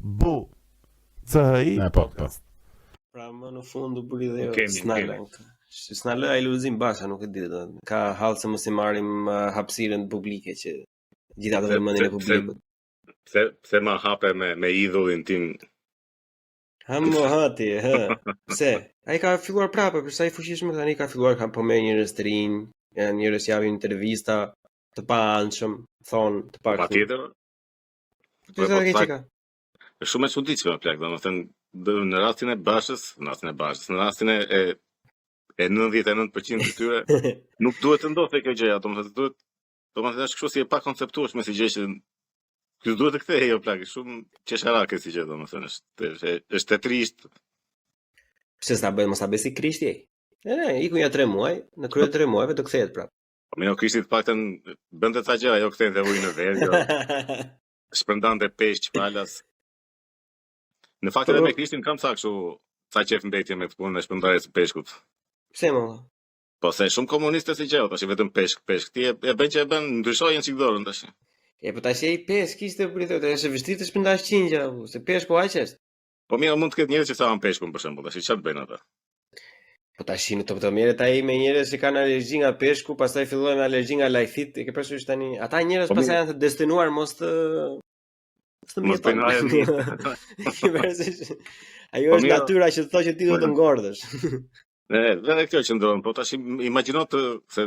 Bu C H I Ne, po, po. Pra më në fund u bëri dhe Kemi, s'na kemi. lën këtë. S'na lë ai Lulzim Basha, nuk e di do. Ka hall se mos i marrim uh, hapësirën publike që gjithë atë Pse- vëmendjen e pse- publikut. Pse pse ma hape me me idhullin tim? Ha më ha ti, hë. Pse? Ai ka filluar prapë, për sa i fuqishëm tani ka filluar ka po merr njerëz të rinj, janë njerëz që japin intervista të paanshëm, thonë të paktën. Patjetër, Ti po, sa po, ke sa- që ka? është shumë e çuditshme plak, domethënë dë- në rastin e Bashës, në rastin e Bashës, në rastin e e, e 99% të tyre nuk duhet të ndodhte kjo gjëja, domethënë duhet domethënë është kështu si e pakonceptueshme si gjë që Ky duhet të kthehej jo plak, shumë qesharake si gjë domethënë, është është është e trishtë. Pse s'ta bëj, mos ta bëj si Krishti ai. Ne, ne, iku ja 3 muaj, në krye të 3 muajve do kthehet prapë. Po mirë, Krishti të paktën bënte ca gjëra, jo kthente ujë në verë, jo shpërndante peshq falas. Në fakt edhe Po- me Krishtin kam ca kështu ca qef mbetje me këtë punën e shpërndarjes së peshkut. Pse më? Po se shumë komuniste si gjë, tash vetëm peshk, peshk. Ti e, e bën që e bën, ndryshojnë çik dorën tash. E po tash ai peshk ishte për thotë, është e vështirë të shpërndash qingja, po, se peshku aq është. Po mirë, mund të ketë njerëz që sa han peshkun për shembull, tash çfarë bëjnë ata? Po tash në top të merret ai me njerëz që kanë alergji nga peshku, pastaj fillojnë me alergji nga lajthit, e ke parasysh tani, ata njerëz Po pastaj mirë. janë të destinuar mos të mos të Mos bëjnë mjetojnë. alergji. E ke parasysh? Ajo Po është mirë. natyra që të thotë që ti do të ngordhësh. E, dhe kjo qëndron, po tash im- imagjino të se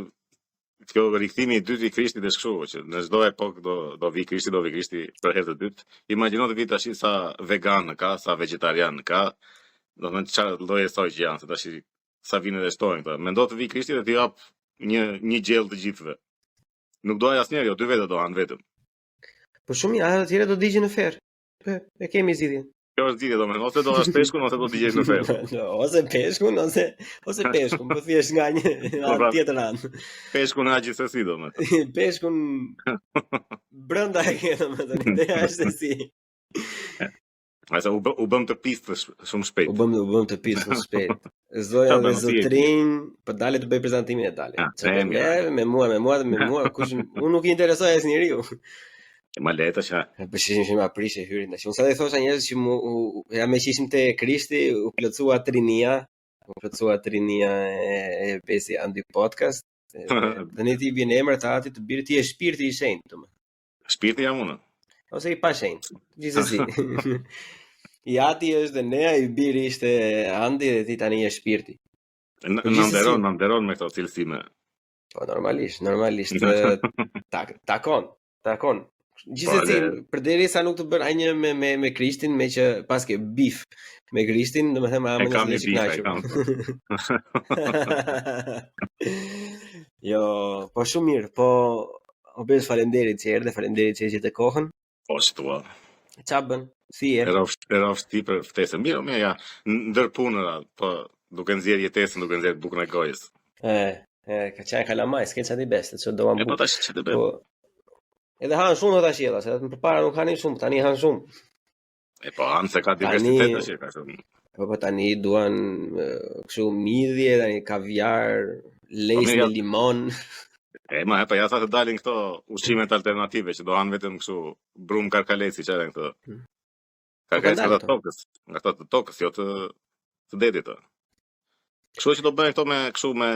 kjo rikthimi i dytë i Krishtit është kështu, që në çdo epokë do do vi Krishti, do vi Krishti për herë të dytë. Imagjino të vi tash sa vegan ka, sa vegetarian ka, do të thënë çfarë lloje soj që janë, se tash sa vinë dhe shtohen këta. Mendo të vi Krishti dhe t'i jap një një gjell të gjithëve. Nuk do ai asnjëri, jo, dy veta do hanë vetëm. Po shumë mirë, ata të tjerë do digjen në ferr. Po, e kemi zgjidhjen. Kjo është zgjidhje domethënë, ose do hash peshkun ose do digjesh në ferr. No, ose peshkun ose ose peshkun, po thjesht nga një Po, anë pra. tjetër anë. Peshkun ha gjithsesi domethënë. Peshkun brenda e ke domethënë, ideja është se si. Ai sa u bë, u bëm të pistë sh- shumë shpejt. U bëm u bëm të pisë më shpejt. Zoja Qa dhe bën, si je? zotrinj, po dale të bëj prezantimin e dale. Ah, Qa e bën, mirë. e, me mua, me mua dhe me mua, kush unë nuk i interesoj asnjeriu. E ma lehtë është ha. Po shihim që ma prishë hyrin tash. Unë sa i thosha njerëz që mu u, u- ja me që ishim te Krishti, u plotësua trinia, u plotësua trinia e, e Besi Andi Podcast. E, Tani ti i bjen emër të atit të birit, ti je shpirti i shenjtë, domethënë. Shpirti jam unë. Ose i pashenjtë, gjithsesi. I ati është Enea, i biri ishte Andi dhe ti tani je shpirti. Na Po na gjithsesi- nderon, na nderon me këto cilësime. Po normalisht, normalisht e, tak, takon, takon. Gjithsesi, Po, ale- përderisa nuk të bën asnjë me me me Krishtin, me që paske bif me Krishtin, domethënë ma E më kam nëse një je bif, e kënaqur. kam. jo, po shumë mirë, po o bes faleminderit që erdhe, faleminderit që e gjete kohën. Po ç'thua. Qa bën? Si je? E rofsh, e rofsh ti për ftesën. Mirë, mirë, ja, ndër punëra, po duke nxjerr jetesën, duke nxjerr bukën e gojës. E, e, ka qenë kalamaj, s'ke çfarë ti bes, ç'do doan E po bukë. tash ç'të bëj? Po edhe han shumë ata qiella, se më përpara nuk hanin shumë, tani han shumë. E po anë se ka Tani- diversitet tash, ka shumë. Po po tani duan e, kështu midhje, tani kaviar, lejs Po, mirë, me ja. limon. E ma, e po ja sa të dalin këto ushqimet alternative që do hanë vetëm kështu brum karkaleci çfarë janë këto. Hmm. Po, Karkaleci kanë nga dalë të këto. tokës, nga këto të tokës, jo të të detit. të. Kështu që do bëhen këto me kështu me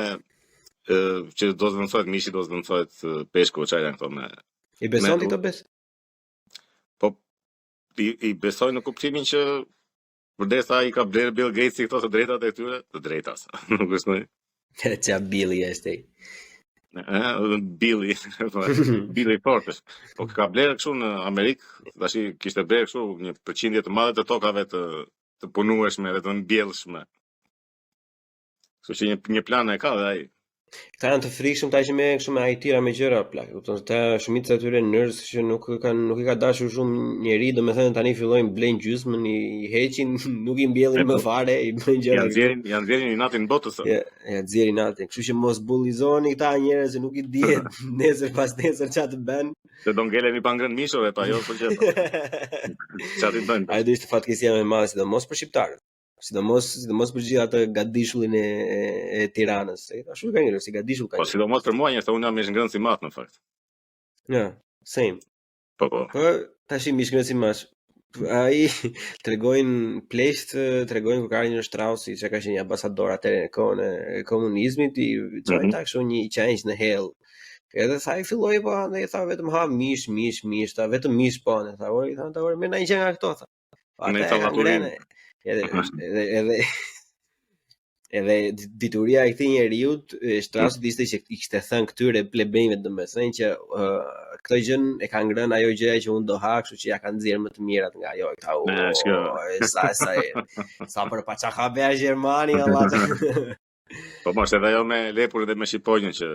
e, që do zvendësohet mishi, do zvendësohet e, peshku, çfarë janë këto me I beson Me- ti këto bes? Po i, i besoj në kuptimin që përderisa i ka bler Bill Gatesi këto të drejtat e tyre, të drejtas, nuk është ndonjë. Qa Billy është ai. Ë, Billy, po, Billy fort është. Po ka bler kështu në Amerikë, tash i kishte bler kështu një përqindje të madhe të tokave të të punueshme dhe të mbjellshme. Kështu që një një plan e ka dhe ai. Këta janë të frikshëm ta që merren kështu me IT-ra me gjëra plak. Kupton se ta shumica e atyre njerëz që nuk kanë nuk i ka dashur shumë njeri, domethënë tani fillojnë blejnë gjysmën, i i heqin, nuk i mbjellin E, më po. fare, i bëjnë gjëra. Janë nxjerrin, janë nxjerrin inatin botës. Ja, ja nxjerrin atë. Kështu që mos bullizoni këta njerëz se nuk i dihet nesër pas nesër çfarë të bën. Se do ngelemi pa ngrënë mishove, pa jo po gjë. Çfarë ti bëjnë? Ajo do ishte fatkeqësia më e madhe, sidomos për shqiptarët. Sidomos, sidomos për gjithë atë gadishullin e, e, e Tiranës. E, Ashtu ka njerëz, si gadishull ka Po njerëz. sidomos për mua njerëz, se unë jam mish ngrënë si madh në fakt. Ja, same. Po po. Po tash i mish ngrënë si mash. Ai tregojnë pleqt, tregojnë kur ka ardhur një Strausi, që ka qenë një ambasador atëherë në kohën e komunizmit, i çoi mm -hmm. ta kështu një qengj në hell. Edhe tha i filloi po andej tha vetëm ha mish, mish, mish, tha vetëm mish po, ne tha, oj, tha, tha, ore, merr ndonjë gjë nga këto tha. Po ata e kanë ngrënë. Edhe edhe edhe edhe dituria e këtij njeriu Strausit ishte që i kishte thënë këtyre plebenjve domethënë që uh, këtë gjën e ka ngrënë ajo gjëja që unë do ha, kështu që ja ka nxjerr më të mirat nga ajo. Këta u sa sa sa për pa çka ka bërë Gjermani Allah. Po mos edhe ajo me lepurin dhe me shqiponjën që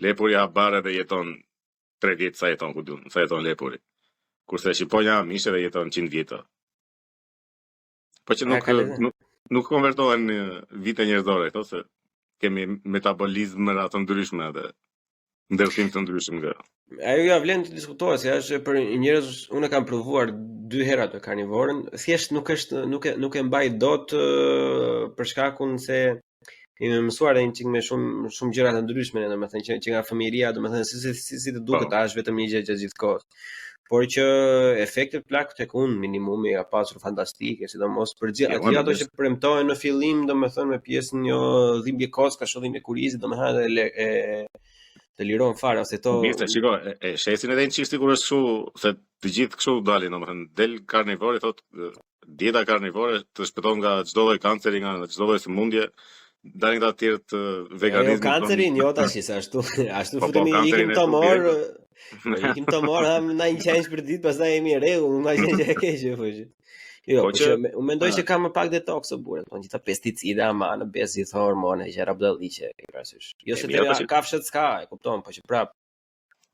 lepuri ha bar dhe jeton 3 vjet sa jeton ku di unë, sa jeton lepuri. Kurse shqiponja ha mish dhe jeton 100 vjet. Po që nuk nuk nuk konvertohen në vite njerëzore këto se kemi metabolizmëra të ndryshme edhe ndërtim të ndryshëm nga. Ajo ja vlen të diskutohet, se është për njerëz, unë e kam provuar dy herë atë karnivoren, thjesht nuk është nuk e nuk e mbaj dot për shkakun se jemi mësuar edhe një çik me shumë shumë gjëra të ndryshme, domethënë që që nga fëmijëria, domethënë si si si, si të duket po. është vetëm një gjë gjatë gjithë kohës. Por që efektet plak tek unë minimumi ka pasur fantastike, sidomos për gjithë ato ato që premtohen në fillim, domethënë me pjesën jo dhimbje kocka, kështu dhimbje kurrizi, domethënë e, e të liron fare ose to. Mirë, shiko, e, e shesin edhe një çik sikur është kështu se të gjithë kështu dalin, domethënë del karnivori thotë Dieta karnivore të shpëton nga çdo lloj kanceri, nga çdo lloj sëmundje. Dalin këta të tjerë të jo, veganizmit. Jo, kancerin jo tash, se ashtu, ashtu po, po futemi po, ikim të mor, po, ikim të mor, ham na një qengj për ditë, pastaj jemi rregull, nuk ka gjë e keqe po. Jo, po, që unë mendoj se ka më pak detoks o burrë, po gjitha pesticide ama në besë gjithë hormone, gjëra budalliqe, ke parasysh. Jo se te kafshët s'ka, e kupton, po që prap.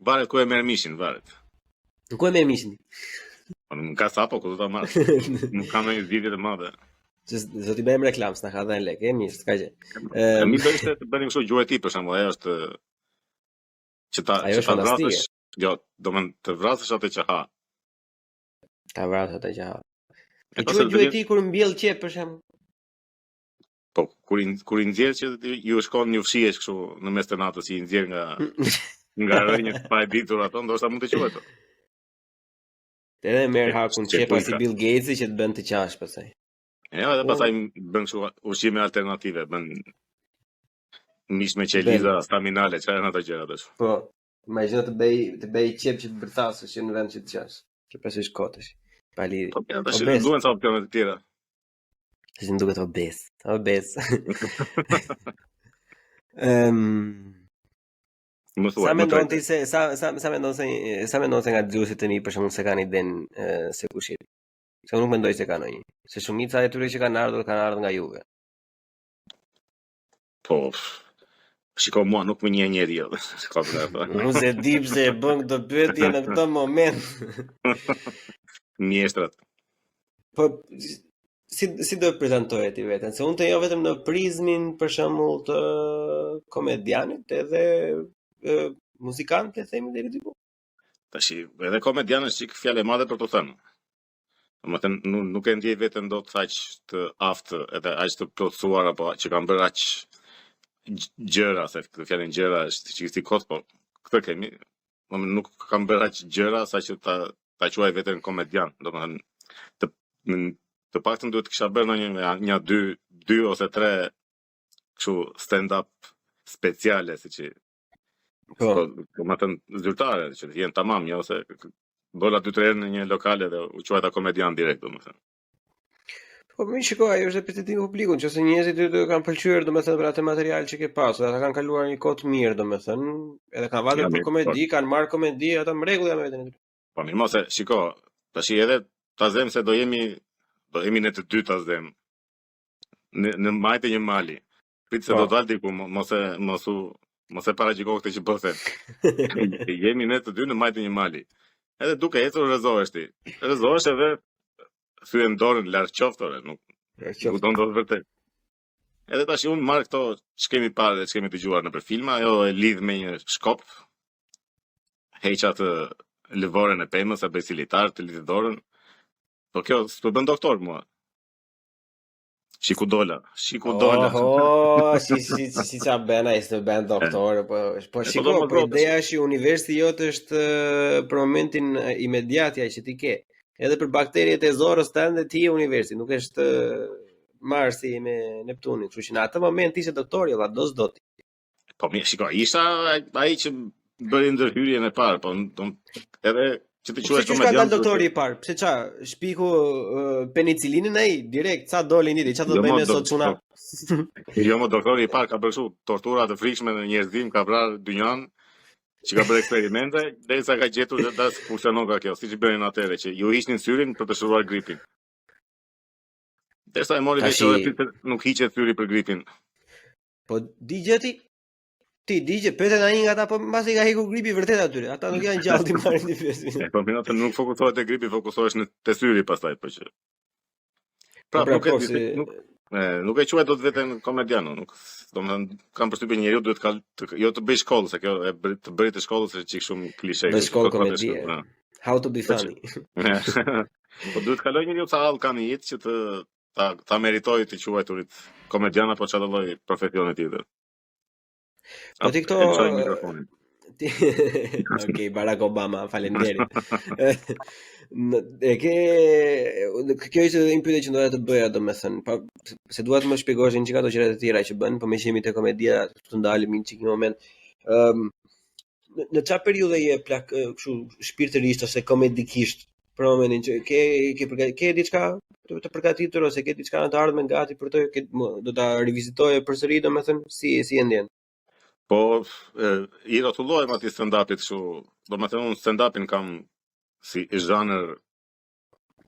Varet ku e merr mishin, varet. Ku e merr mishin? Po nuk ka sapo ku do ta marr. Nuk ka ndonjë zgjidhje të madhe. Që do t'i bëjmë reklamë, s'na ka dhënë lekë, e mirë, s'ka gjë. Ëm do ishte të bënim kështu gjueti për shembull, ajo është që ta ajo që ta vrasësh, jo, do mend të vrasësh atë që ha. Ta vrasësh atë që ha. E po gjueti kur mbjell qepë për shembull. Po kur i kur i nxjerr që ju shkon ju fshihesh kështu në mes të natës i nxjerr nga nga rrënjët pa e ditur ato, ndoshta mund të quhet. Edhe merr hakun qepa si Bill Gates që të bën të qash pastaj. Ja, edhe pastaj bën kështu ushqime alternative, bën mish me qeliza staminale, çfarë janë ato gjëra tash? Po, imagjino të bëj të bëj qepë që të bërtasësh në vend që të qash. Që pastaj kot është. Pa lidhje. Po, tash duhen ca opsione të tjera. Si më duket obez. Obez. Ehm Më thuaj, sa mendon ti se sa sa sa mendon se sa mendon se nga dëgjuesit e mi për shembull se kanë idenë se kush je? Se unë nuk mendoj se kanë ndonjë. Se shumica e tyre që kanë ardhur kanë ardhur nga juve. Po. Shiko mua nuk më njeh njeri jo. Shiko për ato. Unë s'e di pse e bën këtë pyetje në këtë moment. Mjeshtrat. Po si si do e prezantoje ti veten? Se unë të njoh vetëm në prizmin për shembull të komedianit edhe e, muzikant le të themi deri diku. Tashi, edhe komedian është çik fjalë e madhe për të thënë. Domethënë, nuk, nuk e ndjej veten dot aq të aftë edhe aq të plotësuar apo që kam bërë aq gjëra, se këtë fjalën gjëra është çik si kot, po këtë kemi. Domethënë nuk kam bërë aq gjëra sa që ta ta quaj veten komedian, domethënë të të paktën duhet të kisha bërë ndonjë një, një dy dy ose tre kështu stand up speciale siç i Po, po domethënë zyrtare që të jenë tamam, jo se dola dy tre herë në një lokal edhe u quajta komedian direkt domethënë. Po më shiko, ajo është perceptimi i publikut, nëse njerëzit ty të kanë pëlqyer domethënë për atë material që ke pasur, ata kanë kaluar një kohë të mirë domethënë, edhe kanë vajtur për komedi, po. kanë marrë komedi, ata në rregull janë me veten e tyre. Po mirë, mos e shiko, tash edhe ta zëm se do jemi do jemi ne të dy ta zëm. në në majë të një mali. Prit se po. do dal diku, mos e mos u mos e paragjyko këtë që po them. Jemi ne të dy në majë të një mali. Edhe duke ecur rrëzohesh ti. Rrëzohesh edhe thyen dorën larg qoftë ore, nuk nuk do ndodh vërtet. Edhe tash unë marr këto ç'kemi parë dhe ç'kemi dëgjuar nëpër filma, ajo e lidh me një shkop, heq atë lëvoren e pemës, e bëj si litar, të lidh dorën. Po kjo s'po bën doktor mua. Shi ku dola, shi ku dola. Oh, si si si si ça bën ai s'të bën doktor, po po po shiko, po ideja është që universi jot është për momentin imediat ja që ti ke. Edhe për bakteriet e zorrës tënde ti je universi, nuk është Marsi me Neptunin, kështu që në atë moment ishe doktori, valla, do s'do ti. Po mirë, shiko, isha ai që bëri ndërhyrjen e parë, po do edhe që të po quhesh komedian. Pse ka doktori i parë? Pse ça, shpiku uh, penicilinën ai direkt, ça doli një ditë, ça do jo, bëjmë sot çuna? Jo, mo doktori i parë ka bërë kështu tortura të frikshme në njerëzim, ka vrarë dynjan, që ka bërë eksperimente, derisa ka gjetur se das funksionon ka kjo, siç i bënin atëherë që ju hiqnin syrin për të shëruar gripin. Derisa e mori vesh edhe nuk hiqet syri për gripin. Po di gjë ti? Ti di gjë, pyete ndonjë nga ata, po mbasi ka ikur gripi vërtet atyre. Ata nuk janë gjallë t'i marrin t'i pyesin. E po mirë, atë nuk fokusohet te gripi, fokusohesh në te syri pastaj, po që. Pra, po, pra, nuk e po, di, si... nuk e, nuk e quaj dot veten komedian, nuk, domethënë kam përshtypjen njeriu duhet ka të, jo të bëj shkollë, se kjo e bëri, të bërit të shkollës është çik shumë klishe. Bëj shkollë komedie. How to be po funny. Po duhet të kaloj njeriu ca hallkanit që të ta ta meritoj të quajturit komedian apo çfarë lloj profesioni tjetër. Po ti këto mikrofonin. Ti Okej, Barack Obama, faleminderit. Në, e ke kjo ishte edhe një pyetje që doja të bëja, domethënë, pa se dua të më shpjegosh një çik ato gjërat e tjera që bën, po meqë jemi te komedia, të ndalemi një çik një moment. Ëm um, në, në çfarë periudhe je plak kështu shpirtërisht ose komedikisht për momentin që ke ke përgatit ke diçka të, të përgatitur ose ke diçka në të ardhmen gati për të ke, do ta rivizitoje përsëri domethënë si si e ndjen? Po e, i rrotullohem atij stand-upit kështu, domethënë unë stand-upin kam si zhanër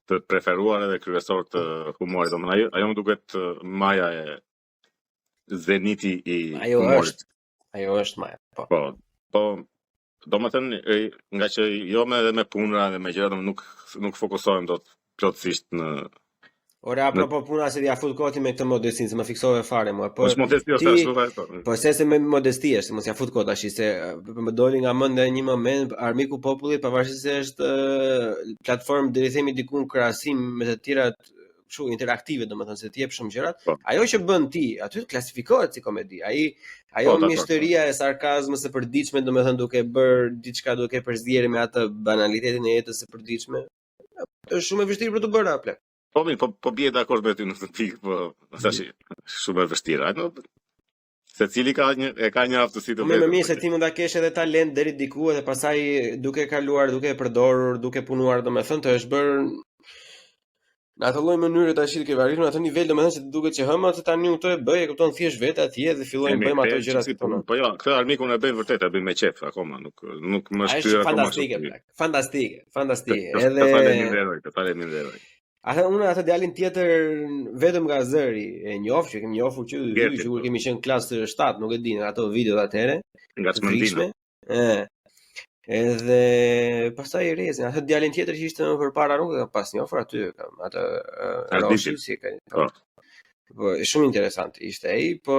të preferuar edhe kryesor të humorit, domethënë ajo ajo më duket maja e zeniti i ajo humorit. është ajo është maja po. Po, po domethënë nga që jo me edhe me punëra dhe me gjëra, domethënë nuk nuk fokusohem dot plotësisht në Ore, apropo puna se ia fut koti me këtë modestinë, se më fiksove fare mua. Po, është modesti ose ashtu vazhdo. Po se se me modesti është, mos ia fut kot tash, se po më doli nga mendja një moment armiku popullit, pavarësisht se është platformë deri themi diku në krahasim me të tjerat kështu interaktive, domethënë se të jep shumë gjërat. Po. Ajo që bën ti aty klasifikohet si komedi. Ai ajo po, mjeshtëria e sarkazmës së përditshme, domethënë duke bër diçka duke përzier me atë banalitetin e jetës së përditshme, është shumë e vështirë për të bërë apo. Po mirë, po po bie dakord me ty në këtë pikë, po tash shumë e vështirë. Ai no, secili ka një e ka një aftësi të vetë. Më mirë se ti mund ta kesh edhe talent deri diku edhe pastaj duke kaluar, duke e përdorur, duke punuar, domethënë të është bërë në atë lloj mënyre tash të ke arritur në atë nivel, domethënë se të duket që hëma se tani unë këtë e bëj, e kupton thjesht vetë atje dhe fillojmë bëjmë ato gjëra si tona. Po jo, këtë armikun e bëj vërtet, e bëj me qejf akoma, nuk nuk më shtyn akoma. Fantastike, plak. Fantastike, fantastike. Edhe të faleminderoj, të faleminderoj. Atë unë atë djalin tjetër vetëm nga zëri e njoh, që kemi njohur që që kur kemi qenë klasë 7, nuk e di, nga ato videot atëherë. Nga çmendina. Ë. Edhe pastaj Rezin, atë djalin tjetër që ishte më përpara nuk e kam pas njohur aty, kam atë Roshi si e ka. Po. Po, shumë interesant ishte ai, po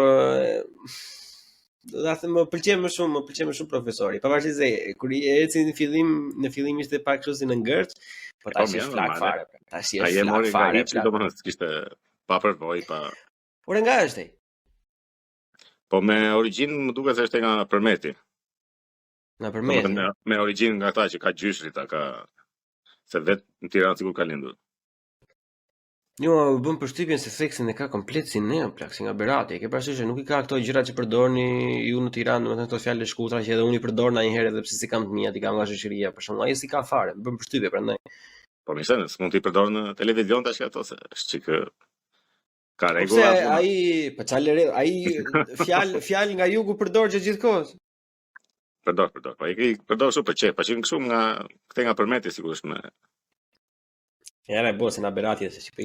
do ta them më pëlqen më shumë, më pëlqen më shumë profesori. Pavarësisht se kur i eci në fillim, në fillim ishte pak kështu si në ngërç, po, po tash është flak fare. Tash është flak fare. Ai domethënë kishte pa përvojë, pa Ore nga është ai? Po me origjinë më duket se është nga Përmeti. Nga Përmeti. Me, me origjinë nga ata që ka gjyshrit, ka se vet në Tiranë sikur ka lindur. Jo, më bën përshtypjen se theksin e ka komplet si ne, plak, si nga Berati. E ke parasysh se nuk i ka këto gjëra që përdorni ju në Tiranë, domethënë këto fjalë të shkurtra që edhe unë i përdor ndonjëherë edhe pse s'i kam të miat, i kam nga shoqëria, për shembull, ai s'i ka fare, më bën përshtypje prandaj. Po mirë se s'mund t'i përdor në televizion tash ato se është çik ka po rregulla. Po pse ai, po çfarë ai fjalë fjalë nga jugu përdor gjatë gjithë kohës. Përdor, përdor. Po i përdor shumë për qejf, po që kështu nga këte nga Përmeti sigurisht me Ja e bo se na Berati se si po.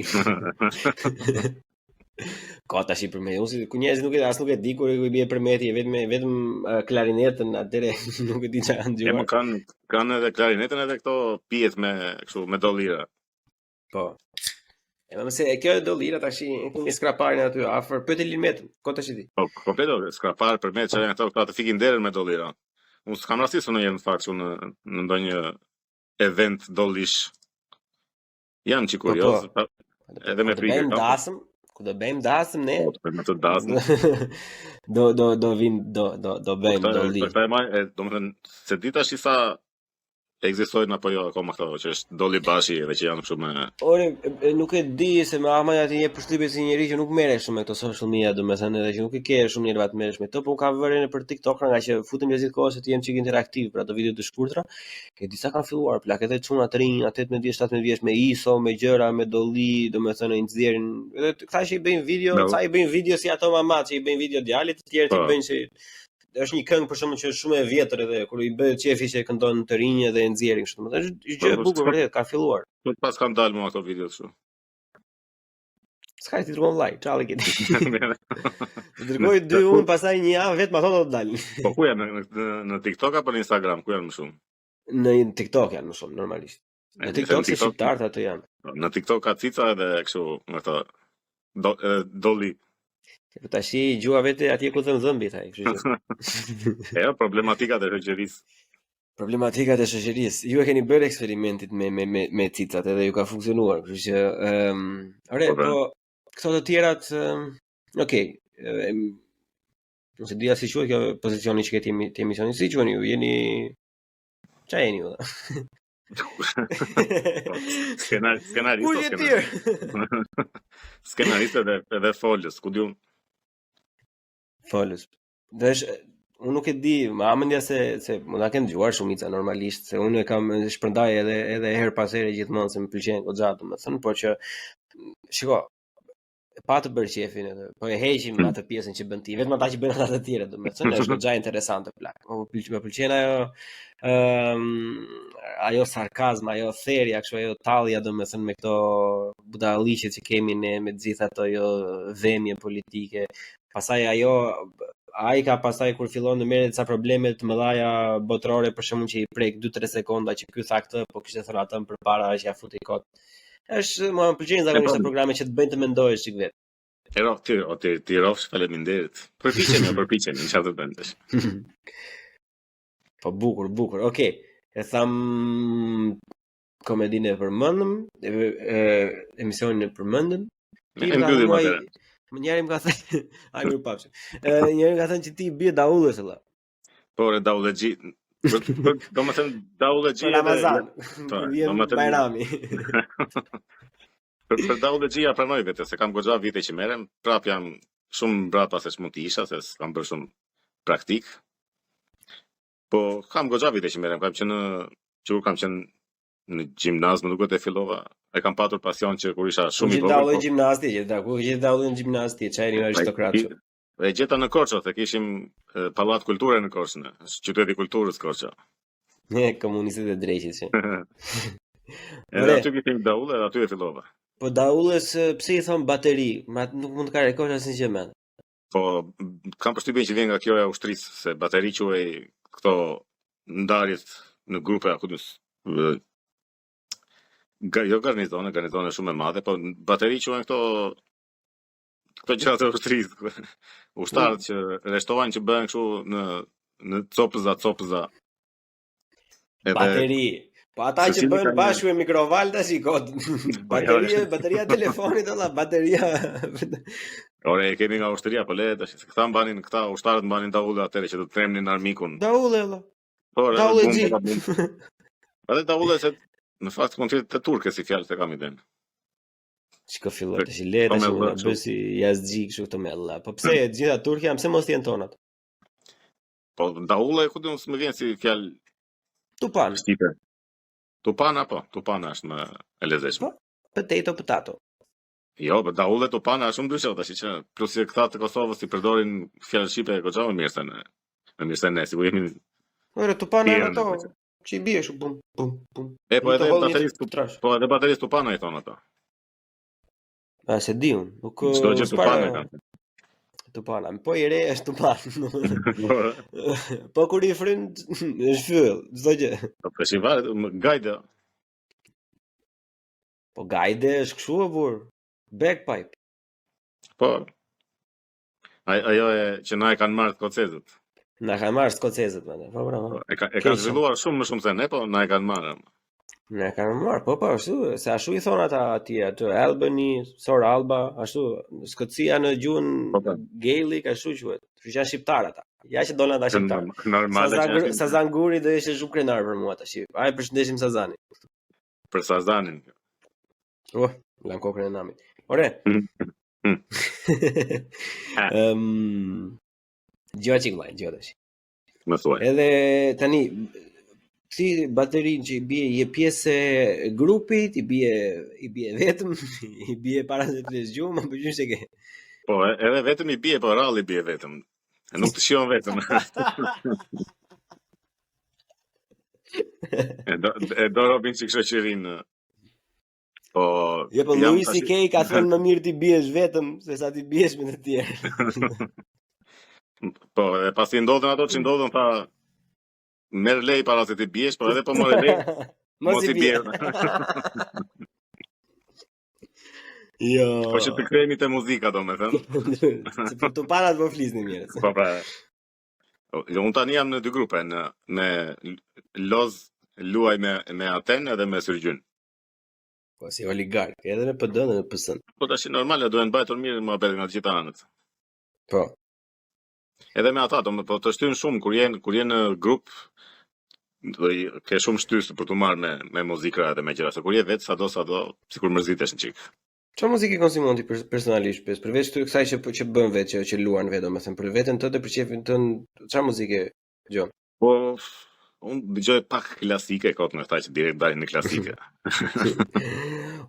Ka tash i Përmeti, unë si ku njerëzit nuk e as nuk e di kur i bie Përmeti, vetëm vetëm uh, klarinetën atëre nuk e di çfarë kanë dëgjuar. E mo kanë kanë edhe klarinetën edhe këto pijet me kështu me dollira. Po. E më se e kjo e dollira tash e kemi Skraparin aty afër, pyet Ilir Metën, ko tash i di. Po, komplet Skrapar Përmet çfarë janë ato, këta të fikin derën me dollira. Unë s'kam rastisur ndonjëherë në fakt kështu në në ndonjë event dollish. Janë që po, kurioz, po. edhe me frikë. Do bëjmë dasëm, ku do bëjmë dasëm ne? Po, për të dasëm. do do do vim do do do bëjmë po, dolli. Po, e maj, domethënë se di tash sa. ekzistojnë apo jo akoma këto që është Dolli Bashi edhe që janë kështu me Ore, e, nuk e di se me ama ti jep përshtypje si njeri që nuk merresh shumë me këto social media, domethënë edhe që nuk e ke shumë nerva të merresh me këto, po unë kam vënë për TikTok nga që futem gjatë gjithë kohës se të jem çik interaktiv për ato video të shkurtra. E disa kanë filluar plak edhe çuna të rinj, 18 vjeç, 17 vjeç me ISO, me gjëra, me dolli, domethënë i nxjerrin. Edhe këta që i bëjnë video, ca i bëjnë video si ato mamat që i bëjnë video djalit, të tjerët i po. bëjnë si është një këngë për shembull që është shumë e vjetër edhe kur i bëhet qefi që e këndon të rinj edhe e nxjerrin kështu, domethënë është gjë e po, po, bukur vërtet, ka filluar. Nuk pas kanë dalë mua ato video kështu. S'ka ti dërgon vllai, çalli ke. Të dërgoj dy unë, pastaj një javë vetëm ato do të dalin. Po ku janë në, në, në TikTok apo në Instagram, ku janë më shumë? Në TikTok janë më shumë normalisht. Në TikTok se shqiptarët ato janë. Po, në TikTok ka cica edhe kështu, nga këto do, edhe dolli. Po tashi gjuha vete atje ku dhemb dhëmbi tha, kështu që. E jo, problematikat e shoqërisë. Problematikat e shoqërisë. Ju e keni bërë eksperimentit me me me me cicat edhe ju ka funksionuar, kështu që ëm um, ore, po, pra. po këto të tjerat, um, okay, um, Nuk e di si quhet kjo pozicioni që ke ti ti emisioni, si quheni ju? Jeni Ça jeni ju? Skenar, skenarist. Kush je ti? Skenarist edhe edhe folës, ku di unë. Folës. Dhe është unë nuk e di, ma mendja se se mund ta kenë dëgjuar shumica normalisht, se unë e kam shpërndaj edhe edhe herë pas here gjithmonë se më pëlqen goxha, domethënë, por që shiko, pa të bërë qefin edhe, po e heqim hmm. atë pjesën që bën ti, vetëm ata që bëjnë ata të tjerë, domethënë, është goxha interesante plak. Më pëlqen, më pëlqen ajo ëm um, ajo sarkazm, ajo therja, kështu ajo tallja domethënë me këto budalliqe që kemi ne me të gjitha ato jo vemje politike. Pastaj ajo ai ka pastaj kur fillon të merret disa probleme të mëdha botërore për shembull që i prek 2-3 sekonda që ky tha këtë, po kishte thënë atë më përpara që ja futi kot. Është, mua më pëlqejnë zakonisht këto programe që të bëjnë të mendohesh çik vetë. E ro, ti, o ti, ti rrofsh, faleminderit. Përpiqemi, përpiqemi, çfarë të bëjmë tash. Po bukur, bukur. Okej. E tham komedinë e përmendëm, e, e, emisionin e përmendëm. Ti e mbyllim atëherë. Më njëri më ka thënë, ai mirë pafshim. Ë njëri më ka thënë që ti bie daullës vëlla. Po, re daullexhi, domethënë daullexhi edhe Ramazan. Po, domethënë Bajrami. për për daullexhi ja pranoj vetë se kam goxha vite që merrem, prap jam shumë mbrapa se ç'mund të isha, se s'kam bërë shumë praktik. Po kam goxha vite që merrem, kam qenë që kur kam qenë në gjimnaz, më duket e fillova, e kam patur pasion që kur isha shumë i vogël. Ku daull gjimnaz ti, gjithë ku gjithë daullën në gjimnaz ti, çaj një aristokrat. E gjeta në Korçë, se kishim pallat kulture në Korçë, në, është qyteti i kulturës Korça. Ne komunistët e dreqit që. Edhe aty kishim daulle, edhe aty e fillova. Po daullës pse i thon bateri? Ma nuk mund të karikosh asnjë gjë më. Po kam përshtypjen që vjen nga kjo e ushtrisë, se bateri quhej këto ndarjet në grupe apo në jo garnizone, garnizone shumë e madhe, po bateri quhen këto këto gjëra të ushtrisë. Ushtarët që rreshtohen që bëhen kështu në në copëza, copëza. Edhe bateri. Po ata që bëhen bashkë me mikroval tash i kot. Po, bateria, bateria e telefonit valla, bateria. Ore, e kemi nga ushtria, po le tash, se këta mbanin, këta ushtarët mbanin daulle atëherë që të trembnin armikun. Daulle valla. Po, daulle xhi. Edhe daulle se në fakt mund të jetë turke si fjalë se kam idenë. Çka filloi tash le tash na bëj si jazxhi kështu këto me Allah. Po pse të gjitha turke janë, pse mos jenë tonat? Po daulle ku di unë s'më vjen si fjalë Tupan. Shqipe. Tupana po, tupana është më e lezetshme. Po, potato potato. Jo, po daulle tupana është shumë ndryshe tash që plus që këta të Kosovës i përdorin fjalë shqipe goxha më mirë se ne. Më mirë se ne, sikur jemi Ore, tupana janë ato. Që i bie kështu bum bum bum. E po edhe baterisë tu po edhe baterisë tupana i thonë ato. A se di unë, nuk Çdo gjë tupana kanë. Tupana, po i re është tupan. po kur i fryn është fyell, çdo gjë. Po po si varet, gajde. Po gajde është kështu o burr. Bagpipe. Po. Ajo e që na e kanë marrë skocezët. Na kanë marrë skocezët, më Po, po, po. E ka e kanë zhvilluar shumë më shumë se ne, po na e kanë marrë. Na e kanë marrë, po po, ashtu, se ashtu i thonë ata atje, aty Albany, Sor Alba, ashtu, Skocia në gjuhën po, po. Gaelic ashtu quhet. Kështu që janë shqiptarë ata. Ja që dolën ata shqiptar. Normal. Sazan, Sazan Guri do ishte shumë krenar për mua tash. Ai përshëndesim Sazanin. Për Sazanin. Oh, lan kokën e namit. Ore. Mm. Ehm, dëgjo çik vllai, dëgjo tash. Më thuaj. Edhe tani ti baterinë që i bie je pjesë e grupit, i bie i bie vetëm, i bie para se të flesh gjumë, apo gjysh e ke. Po, edhe vetëm i bie, po rrallë i bie vetëm. E nuk të shijon vetëm. e do e do robin çik shoqërinë. Po, Jo, po Louis C.K. ka thënë më mirë ti biesh vetëm se sa ti biesh me të tjerë. po, e pasi ndodhën ato që ndodhën, tha merr lej para se ti biesh, po edhe po more lej, mos i bie. jo. Po që të kthehemi te muzika, domethënë. Se për të parat po flisni mirë. Po pra. Po, jo, unë tani jam në dy grupe, në me Loz luaj me me Aten edhe me Syrgjyn. Po si oligark, edhe me PD dhe me PS-n. Po tash normale duhen mbajtur mirë muhabetin nga të gjitha anët. Po. Edhe me ata, do po të shtyn shumë kur je kur je në grup do i ke shumë shtysë për t'u marrë me me muzikra edhe me gjëra, se kur je vetë sado sado sikur mërzitesh një çik. Çfarë muzike konsumon ti personalisht, pes, përveç këtyre kësaj që që bën vetë, që që luan vetë, domethënë për veten tënde, për qejfin tënd, çfarë muzike dëgjon? Po unë dëgjoj pak klasike kot me këta që direkt dalin në klasike.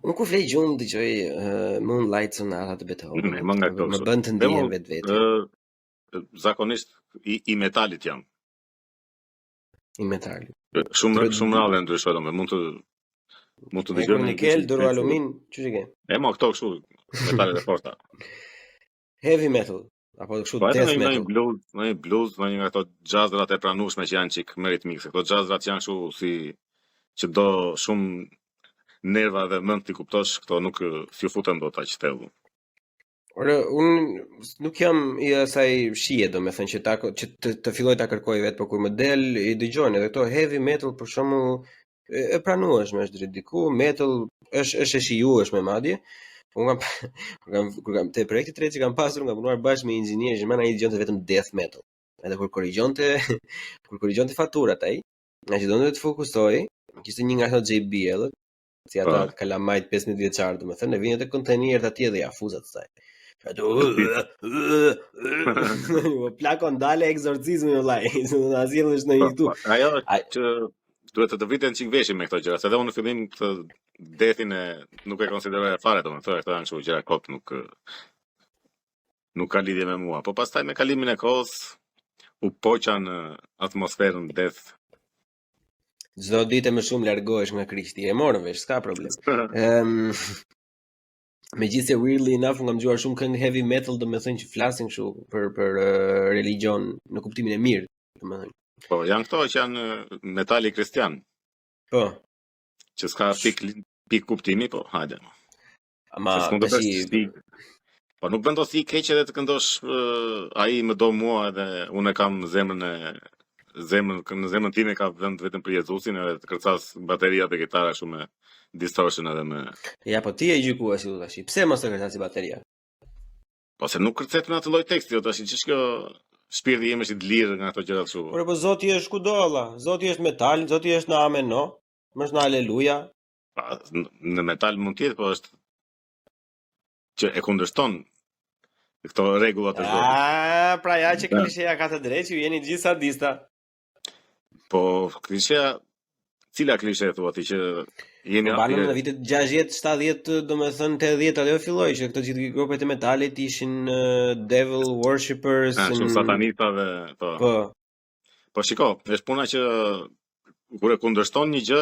unë kur flej gjumë dëgjoj uh, Moonlight Sonata të Beethoven. Më nga këto. Më bën të ndihem vetvete. Ë zakonisht i, i metalit jam. I metalit. Shumë shumë rrallë ndryshoj domethënë mund të mund të dëgjoj nikel, duralumin, ç'është e ke? E mo këto kështu metalet e forta. Heavy metal apo kështu po, death metal. Ndonjë blues, ndonjë blues, ndonjë nga këto jazzrat e pranueshme që janë çik më ritmik, se këto jazzrat janë kështu si që do shumë nerva dhe mend t'i kuptosh, këto nuk s'i futem dot aq thellë. Ore, unë nuk jam i asaj shije, domethënë që ta që të, të filloj ta kërkoj vetë, por kur më del i dëgjoj edhe këto heavy metal për shembull e, e pranueshme është deri diku, metal është është e shijueshme madje. Unë kam kur kam kur kam te projekti i tretë që kam pasur, kam punuar bashkë me inxhinier gjerman, ai dëgjonte vetëm death metal. Edhe kur korrigjonte kur korrigjonte faturat ai, nga që donte të fokusohej, kishte një nga ato JBL, si ata po. kalamajt 15 vjeçar, domethënë, e vinin te kontenierët atje dhe ja fuzat saj. Ato plako ndale ekzorcizmin vëllai, se do na sjellësh në një këtu. Po, po, ajo që duhet të të vriten çik veshi me këto gjëra, se edhe unë në fillim këtë deathin e nuk e konsideroja fare, domethënë këto janë kështu gjëra kot, nuk nuk ka lidhje me mua. Po pastaj me kalimin e kohës u poqa në atmosferën death. Çdo ditë më shumë largohesh nga Krishti. E morëm vesh, s'ka problem. Ehm Megjithëse weirdly enough unë kam dëgjuar shumë këngë heavy metal, domethënë që flasin kështu për për uh, religion në kuptimin e mirë, domethënë. Po, janë këto që janë metali kristian. Po. Që s'ka pik pik kuptimi, po hajde. Ama tash si Po nuk bën dot si keq edhe të këndosh uh, ai më do mua edhe unë e kam zemrën e zemrën në zemrën time ka vend vetëm për Jezusin edhe të kërcas bateria dhe gitara kështu me distortion edhe me Ja po ti je gjykuesi këtu tash. Pse mos të kërcasi bateria? Po se nuk kërcet me atë lloj teksti, jo tash ç'është kjo shpirti im është i dlirë nga ato gjëra kështu. Por po Zoti është kudo valla. Zoti është metal, Zoti është në amen no. Më është në aleluja. Pa, në metal mund të jetë, po është që e kundërshton këto rregullat e Zotit. Ah, pra ja që klisheja ka të drejtë, ju jeni gjithë sadista. Po klisheja cila klishe thua ti që jeni po, në vitet 60, 70, domethënë 80 ajo filloi që këto gjithë grupet e metalit ishin uh, devil worshippers, ah, shumë satanista dhe po. Po. Po shiko, është puna që kur e kundërshton një gjë,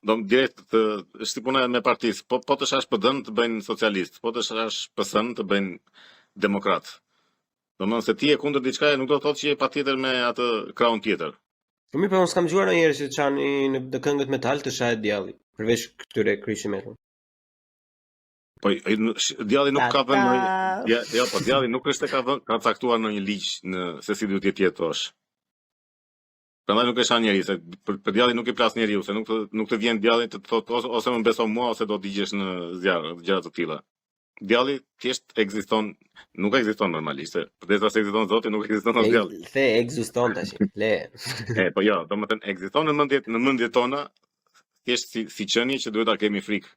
do më direkt të është si puna me partisë. Po po të shash PD-n të bëjnë socialist, po të shash PS-n të bëjnë demokrat. Domethënë se ti je kundër diçkaje nuk do të thotë që je patjetër me atë krahun tjetër. Po mirë, po unë s'kam dëgjuar ndonjëherë që të çani në, në këngët metal të shahet djalli, përveç këtyre Christian metal. Po djalli nuk ka vënë ndonjë ja, ja, po djalli nuk është se ka vënë ka caktuar ndonjë ligj në se si duhet të jetosh. Prandaj nuk e shan njeri, se për, për djallin nuk i plas njeriu, se nuk të, nuk të vjen djalli të të thotë ose, ose më beso mua ose do digjesh në zjarr, gjëra të tilla. Djalli thjesht ekziston, nuk ekziston normalisht, se përderisa s'ekziston Zoti, nuk ekziston as djalli. The ekziston tash. Le. E, po jo, domethënë ekziston në mendjet në mendjet tona, thjesht si si qenie që duhet ta kemi frikë.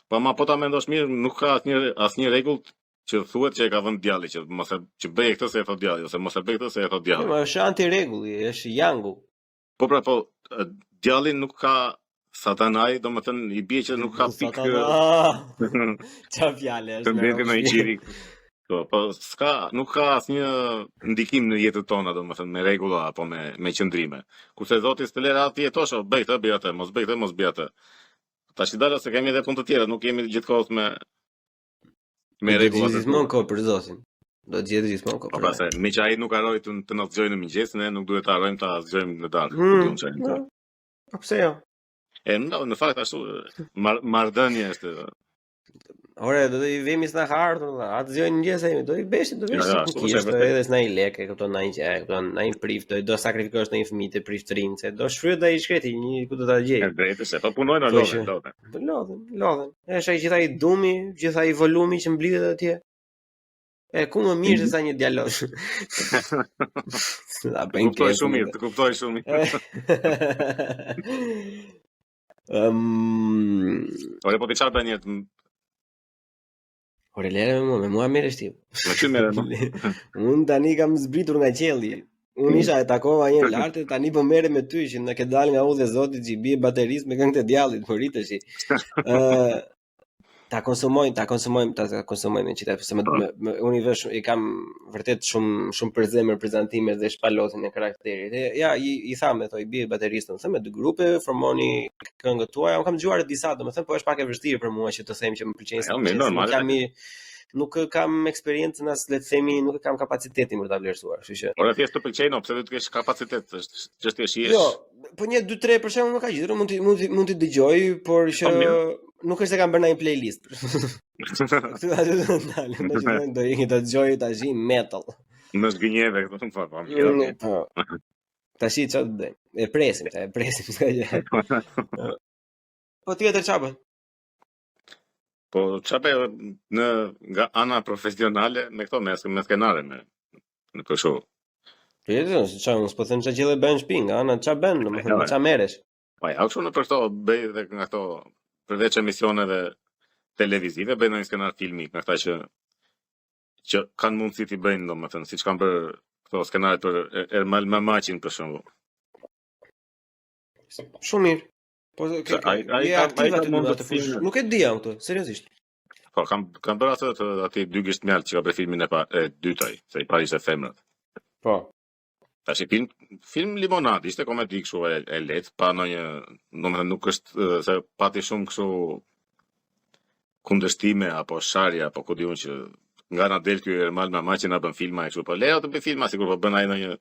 Po ama po ta mendosh mirë, nuk ka asnjë asnjë rregull që thuhet që e ka vënë djalli, që mos e që bëje këtë se e thot djalli ose mos e bëj këtë se e thot djalli. Jo, është antirregulli, është jangu. Po pra po, djalli nuk ka satanai, domethënë i bie që nuk ka pikë. Satana. Ça fjale është. Të mbeti në i qiri. Po, po s'ka, nuk ka asnjë ndikim në jetët tona, domethënë me rregulla apo me me qëndrime. Kurse Zoti s'të lë ti jetosh, o, bëj këtë, bëj atë, mos bëj këtë, mos bëj atë. Tash i dalë se kemi edhe punë të tjera, nuk jemi gjithkohës me me rregulla. Do gjithmonë kohë për Zotin. Do të gjetë gjithmonë kohë. Po pra se meqë ai nuk harroi të, të na zgjojë në mëngjes, ne nuk duhet të harrojmë ta zgjojmë në darkë. Mm, no. Po pse jo? E në, në fakt ashtu mar, marrëdhënie është. Ore, do të i vemi s'na ka ardhur, vëlla. Atë zgjojnë në mëngjes ai, do i bësh, do vesh si ku është, edhe s'na i lekë, e kupton, na i gjë, e kupton, na i prift, do do sakrifikosh në një fëmijë të priftërin, se do shfryhet ai i shkreti, një ku do ta gjej. E drejtë se po punojnë po lodhen, lodhen. Po lodhen, lodhen. Është ai gjithë ai dumi, gjithë ai volumi që mblidhet atje. E ku më mirë se sa një djalosh. Ta bëjnë kuptoj shumë mirë, të kuptoj shumë mirë. Ëm, Ore po ti çfarë bën jetë? Ore lere me mua, me mua merresh ti. Me ty merrem. Unë tani kam zbritur nga qielli. Unë isha e takova një lart e tani po merrem me ty që na ke dalë nga udha e Zotit që i bie baterisë me këngë të djallit, po rritesh. Ë ta konsumojmë, ta konsumojmë, ta, ta konsumojmë që ta se më, po. më, më unë i vësh i kam vërtet shumë shumë për zemër prezantimet dhe shpalosjen e karakterit. E, ja, i, i thamë ato i bie baterisë, domethënë me dy grupe formoni këngët tuaja. Unë kam dëgjuar disa, domethënë, po është pak e vështirë për mua që të them që më pëlqejnë. Jo, mirë, normal. Nuk jam i nuk kam eksperiencën as le të themi nuk e kam kapacitetin për ta vlerësuar, kështu që. Ore thjesht të pëlqejnë, pse do të kesh kapacitet, është çështje shijesh. Jo, po një 2 3 për shembull më ka gjetur, mund të mund të mund të dëgjoj, por që po, nuk është se kam bërë ndonjë playlist. Këtu aty do të ndalem, do të do të të dëgjoj tash metal. Në zgënjeve këtu po po. Mm, po. Tash çfarë do të bëjmë? E presim, ta e presim s'ka gjë. Po tjetër çfarë bën? Po çfarë bëj në nga ana profesionale me këto me me skenare me në kështu. Po jetë, çfarë unë s'po them çfarë gjelle bën në shtëpi, nga ana çfarë bën, domethënë me çfarë merresh. Po ja, kështu në për këto bëj edhe nga këto përveç emisioneve televizive bëj ndonjë skenar filmi nga këta që që kanë mundësi t'i bëjnë, domethënë, siç kanë bërë këto skenaret për Ermal Mamaqin për shembull. Shumë mirë. Po ke ai ai je aktiv aty në atë fushë. Nuk e dija unë këtë, seriozisht. Po kam kam bërë atë të aty dy gisht mjaltë që ka bërë filmin e pa e dytë ai, se i pari ishte femrat. Po. Tash film film limonad, ishte komedi kështu e, e lehtë, pa ndonjë, domethënë nuk është se pati shumë kështu kundërshtime apo sharje apo ku di unë që nga na del ky Ermal Mamaqi na bën filma e kështu, po lejo të bëj filma sikur po bën ai ndonjë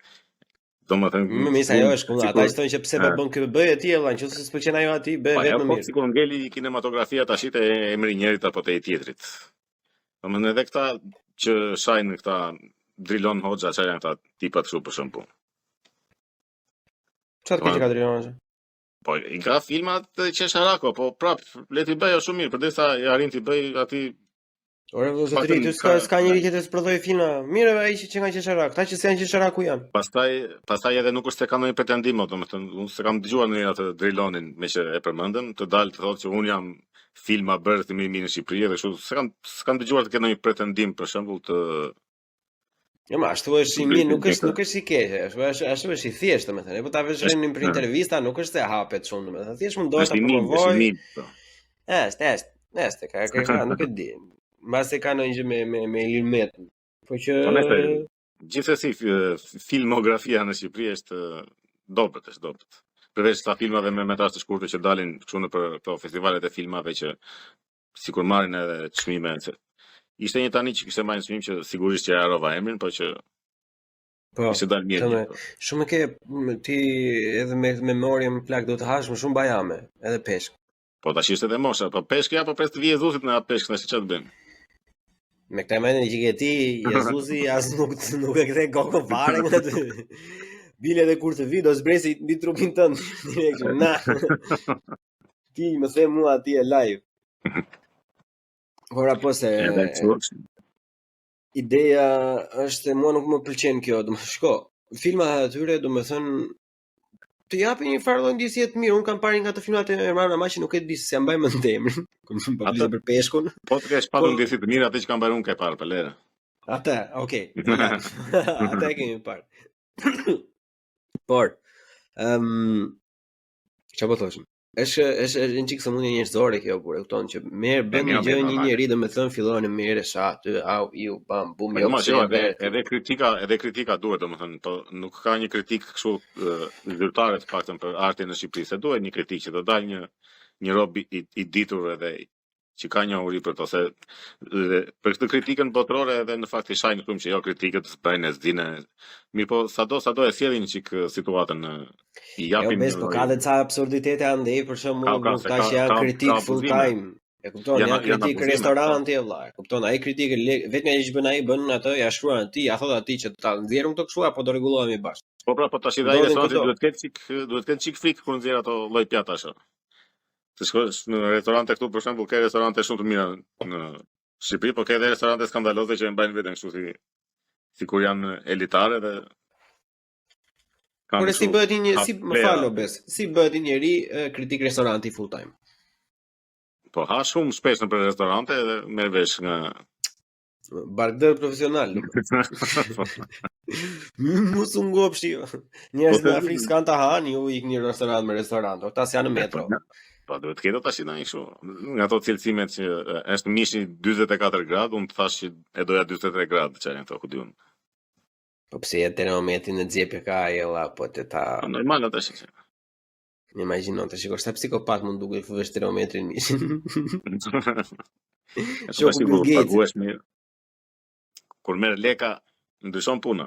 domethënë Më mirë se ajo është kundër, ata thonë që pse po bën ky bëje ti vëlla, nëse s'pëlqen ajo aty, bëje po, vetë më po, mirë. Sikur ngeli kinematografia tash te emri i njërit apo te i tjetrit. Domethënë edhe këta që shajnë këta Drilon Hoxha, çfarë janë këta tipat kështu për shembull. Çfarë të keqe ka Drilon Hoxha? Po, i ka filmat qesharako, po prap le t'i bëjë shumë mirë, përderisa i arrin t'i bëjë aty Ore vëlla zotëri, ty s'ka s'ka njeri që të s'prodhojë filma. Mirë ai që që nga qesharak, këta që s'janë qesharak ku janë. Pastaj, pastaj edhe nuk është se ka ndonjë pretendim, domethënë, unë s'e kam dëgjuar ndonjëherë atë Drilonin, meqë e përmendëm, të dalë të thotë që unë jam filma bërë të më i mirë në Shqipëri edhe kështu, s'e kam s'kam dëgjuar të ketë ndonjë pretendim për shembull të Jo, ma ashtu është i mirë, nuk është nuk është i keq, ashtu është ashtu është i thjeshtë, domethënë. Po ta vësh re për intervista, nuk është se hapet shumë, domethënë. Thjesht mundohet ta promovoj. Po. Është, është, është, ka ka ka, nuk e di. Mbase ka ndonjë gjë me me me Ilir Metën. Po që po nëse gjithsesi filmografia në Shqipëri është dobët, është dobët. Përveç sa filmave me metrazh të shkurtër që dalin kështu nëpër këto festivalet e filmave që sikur marrin edhe çmime se ishte një tani që kishte marrë çmim që sigurisht që e harrova emrin, po që Po, ishte dalë mirë. Të me, shumë ke ti edhe me memorien plak do të hash më shumë bajame, edhe peshk. Po tash ishte edhe mosha, po peshk ja po pres të vijë Jezusit në atë peshk, tash çfarë të bëjmë? Me këtë mendjen që ke ti, Jezusi as nuk nuk e kthen kokën fare nga ty. Bile edhe kur të vi do zbresi mbi trupin tënd direkt. Na. Ti më the mua ti e live. Ora po se Edhe kështu. Ideja është se mua nuk më pëlqen kjo, do më shko. Filmat e atyre, do më thënë, të japin një farë lloj ndjesie të mirë. Unë kam parë nga ato filmat e Erman Maqi, nuk e di se s'ia mbaj mend emrin. Kur më po flisë për peshkun. Po të kesh patur po- ndjesi të mirë atë që kam parë unë ke parë, po lere. Atë, okay. Atë e kemi parë. Por, ëm um, çfarë po thoshim? Është është është një çik sëmundje njerëzore kjo kur e kupton që merr bën një gjë një njeri domethënë fillon e merr e sha aty au iu bam bum jo pse edhe edhe kritika edhe kritika duhet domethënë po nuk ka një kritikë kështu zyrtare të paktën për artin në Shqipëri se duhet një kritikë që të dalë një një rob i, i ditur edhe që ka njohuri për to se dhe, për këtë kritikën botërore edhe në fakt i shajnë shumë që jo kritikët s'bëjnë e s'dinë. Mirëpo sado sado e sjellin çik situatën në i jo, japin. Jo, bes, po ka dhe ca absurditete andej për shembull, nuk ka që janë kritik full time. E kupton, janë kritik po. restoranti e vlla. E kupton, ai kritik vetëm ai që bën ai bën atë, ja shkruan atij, ja thotë atij që ta nxjerrim këto kështu apo do rregullohemi bashkë. Po pra, po tash edhe ai restoranti duhet të ketë çik, duhet të ketë çik frikë kur nxjerr ato lloj pjatash. Të shkosh në restorante këtu për shembull ke restorante shumë të mira në Shqipëri, po ke edhe restorante skandaloze që e mbajnë veten kështu si sikur janë elitare dhe kanë Por si bëhet një si më fal o bes, si bëhet një njeri kritik restoranti full time? Po ha shumë shpesh nëpër restorante edhe merr vesh nga Barkdër profesional. Mos u ngopshi. Njerëzit po, në Afrikë s'kan të hanë, ju ikni restorant me restorant. Ata s'janë në metro. Po, po duhet të ketë tash ndonjë kështu. Nga ato cilësimet që është mishi 44 gradë, unë të thash që e doja 43 gradë, çfarë janë këto ku di unë. Po pse e termometrin në xhep e ka ai vlla, po të ta. Po normal atë është. Më imagjino të shikosh sa psikopat mund duket të vësh termometrin mishin. Shoku Bill Gates. Paguhesh mirë. Kur merr leka, ndryshon puna.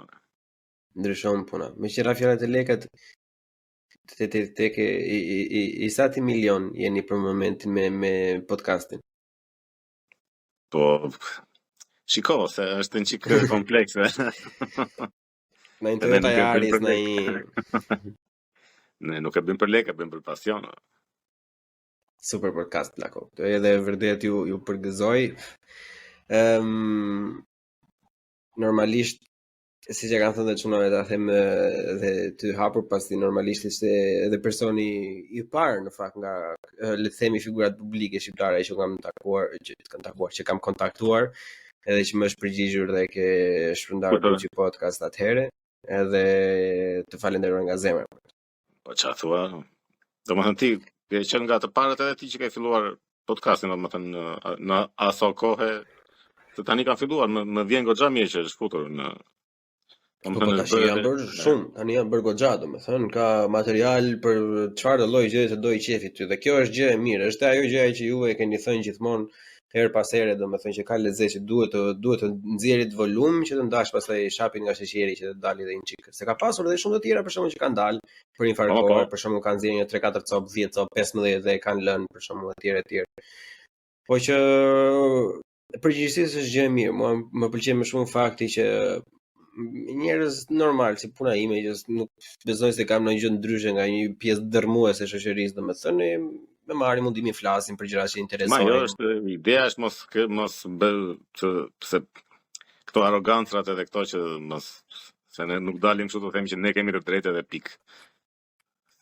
Ndryshon puna. Meqë ra fjala te lekët, te te te ke i i i, i sati milion jeni për momentin me me podcastin. Po shiko se është një çik komplekse. Na një Toyota Yaris, na një Ne nuk e bëjmë për lekë, e bëjmë për pasion. Super podcast plako. Edhe vërtet ju ju përgëzoj. Ëm um, normalisht siç e kanë thënë dhe çunave ta them dhe ty hapur pasi normalisht ishte edhe personi i parë në fakt nga le të themi figurat publike shqiptare që kam takuar, që kam takuar, që kam kontaktuar edhe që më është përgjigjur dhe ke shpërndarë po, po. podcast atëherë edhe të falenderoj nga zemra. Po ça thua? Domethënë ti ke qenë nga të parët edhe ti që ke filluar podcastin, domethënë në, në aso kohe të tani kanë filluar, më, më vjen goxha mirë që është futur në Po, po tash janë bërë shumë, tani janë bërë goxha, domethënë ka material për çfarë do lloj gjëje të dojë qefi ty dhe kjo është gjë e mirë, është ajo gjëja që ju e keni thënë gjithmonë herë pas here, domethënë që ka lezet që duhet të duhet të nxjerrit volum që të ndash pastaj shapin nga sheqeri që të dalë edhe një çik. Se ka pasur edhe shumë të tjera për shembull që kanë dalë për një farë po, kohe, po. për shembull kanë nxjerrë një 3 4 copë, 10 copë, 15 dhe e kanë lënë për shembull etj etj. Po që përgjithësisht është gjë e mirë. Mua më pëlqen më shumë fakti që njerëz normal si puna ime që nuk besoj se kam ndonjë gjë ndryshe nga një pjesë dërrmuese e shoqërisë, domethënë me marrin mundimin flasin për gjëra që interesojnë. Ma jo është ideja është mos kë, mos bë të se këto arrogancrat edhe këto që mos se ne nuk dalim kështu të them që ne kemi të drejtë edhe pikë.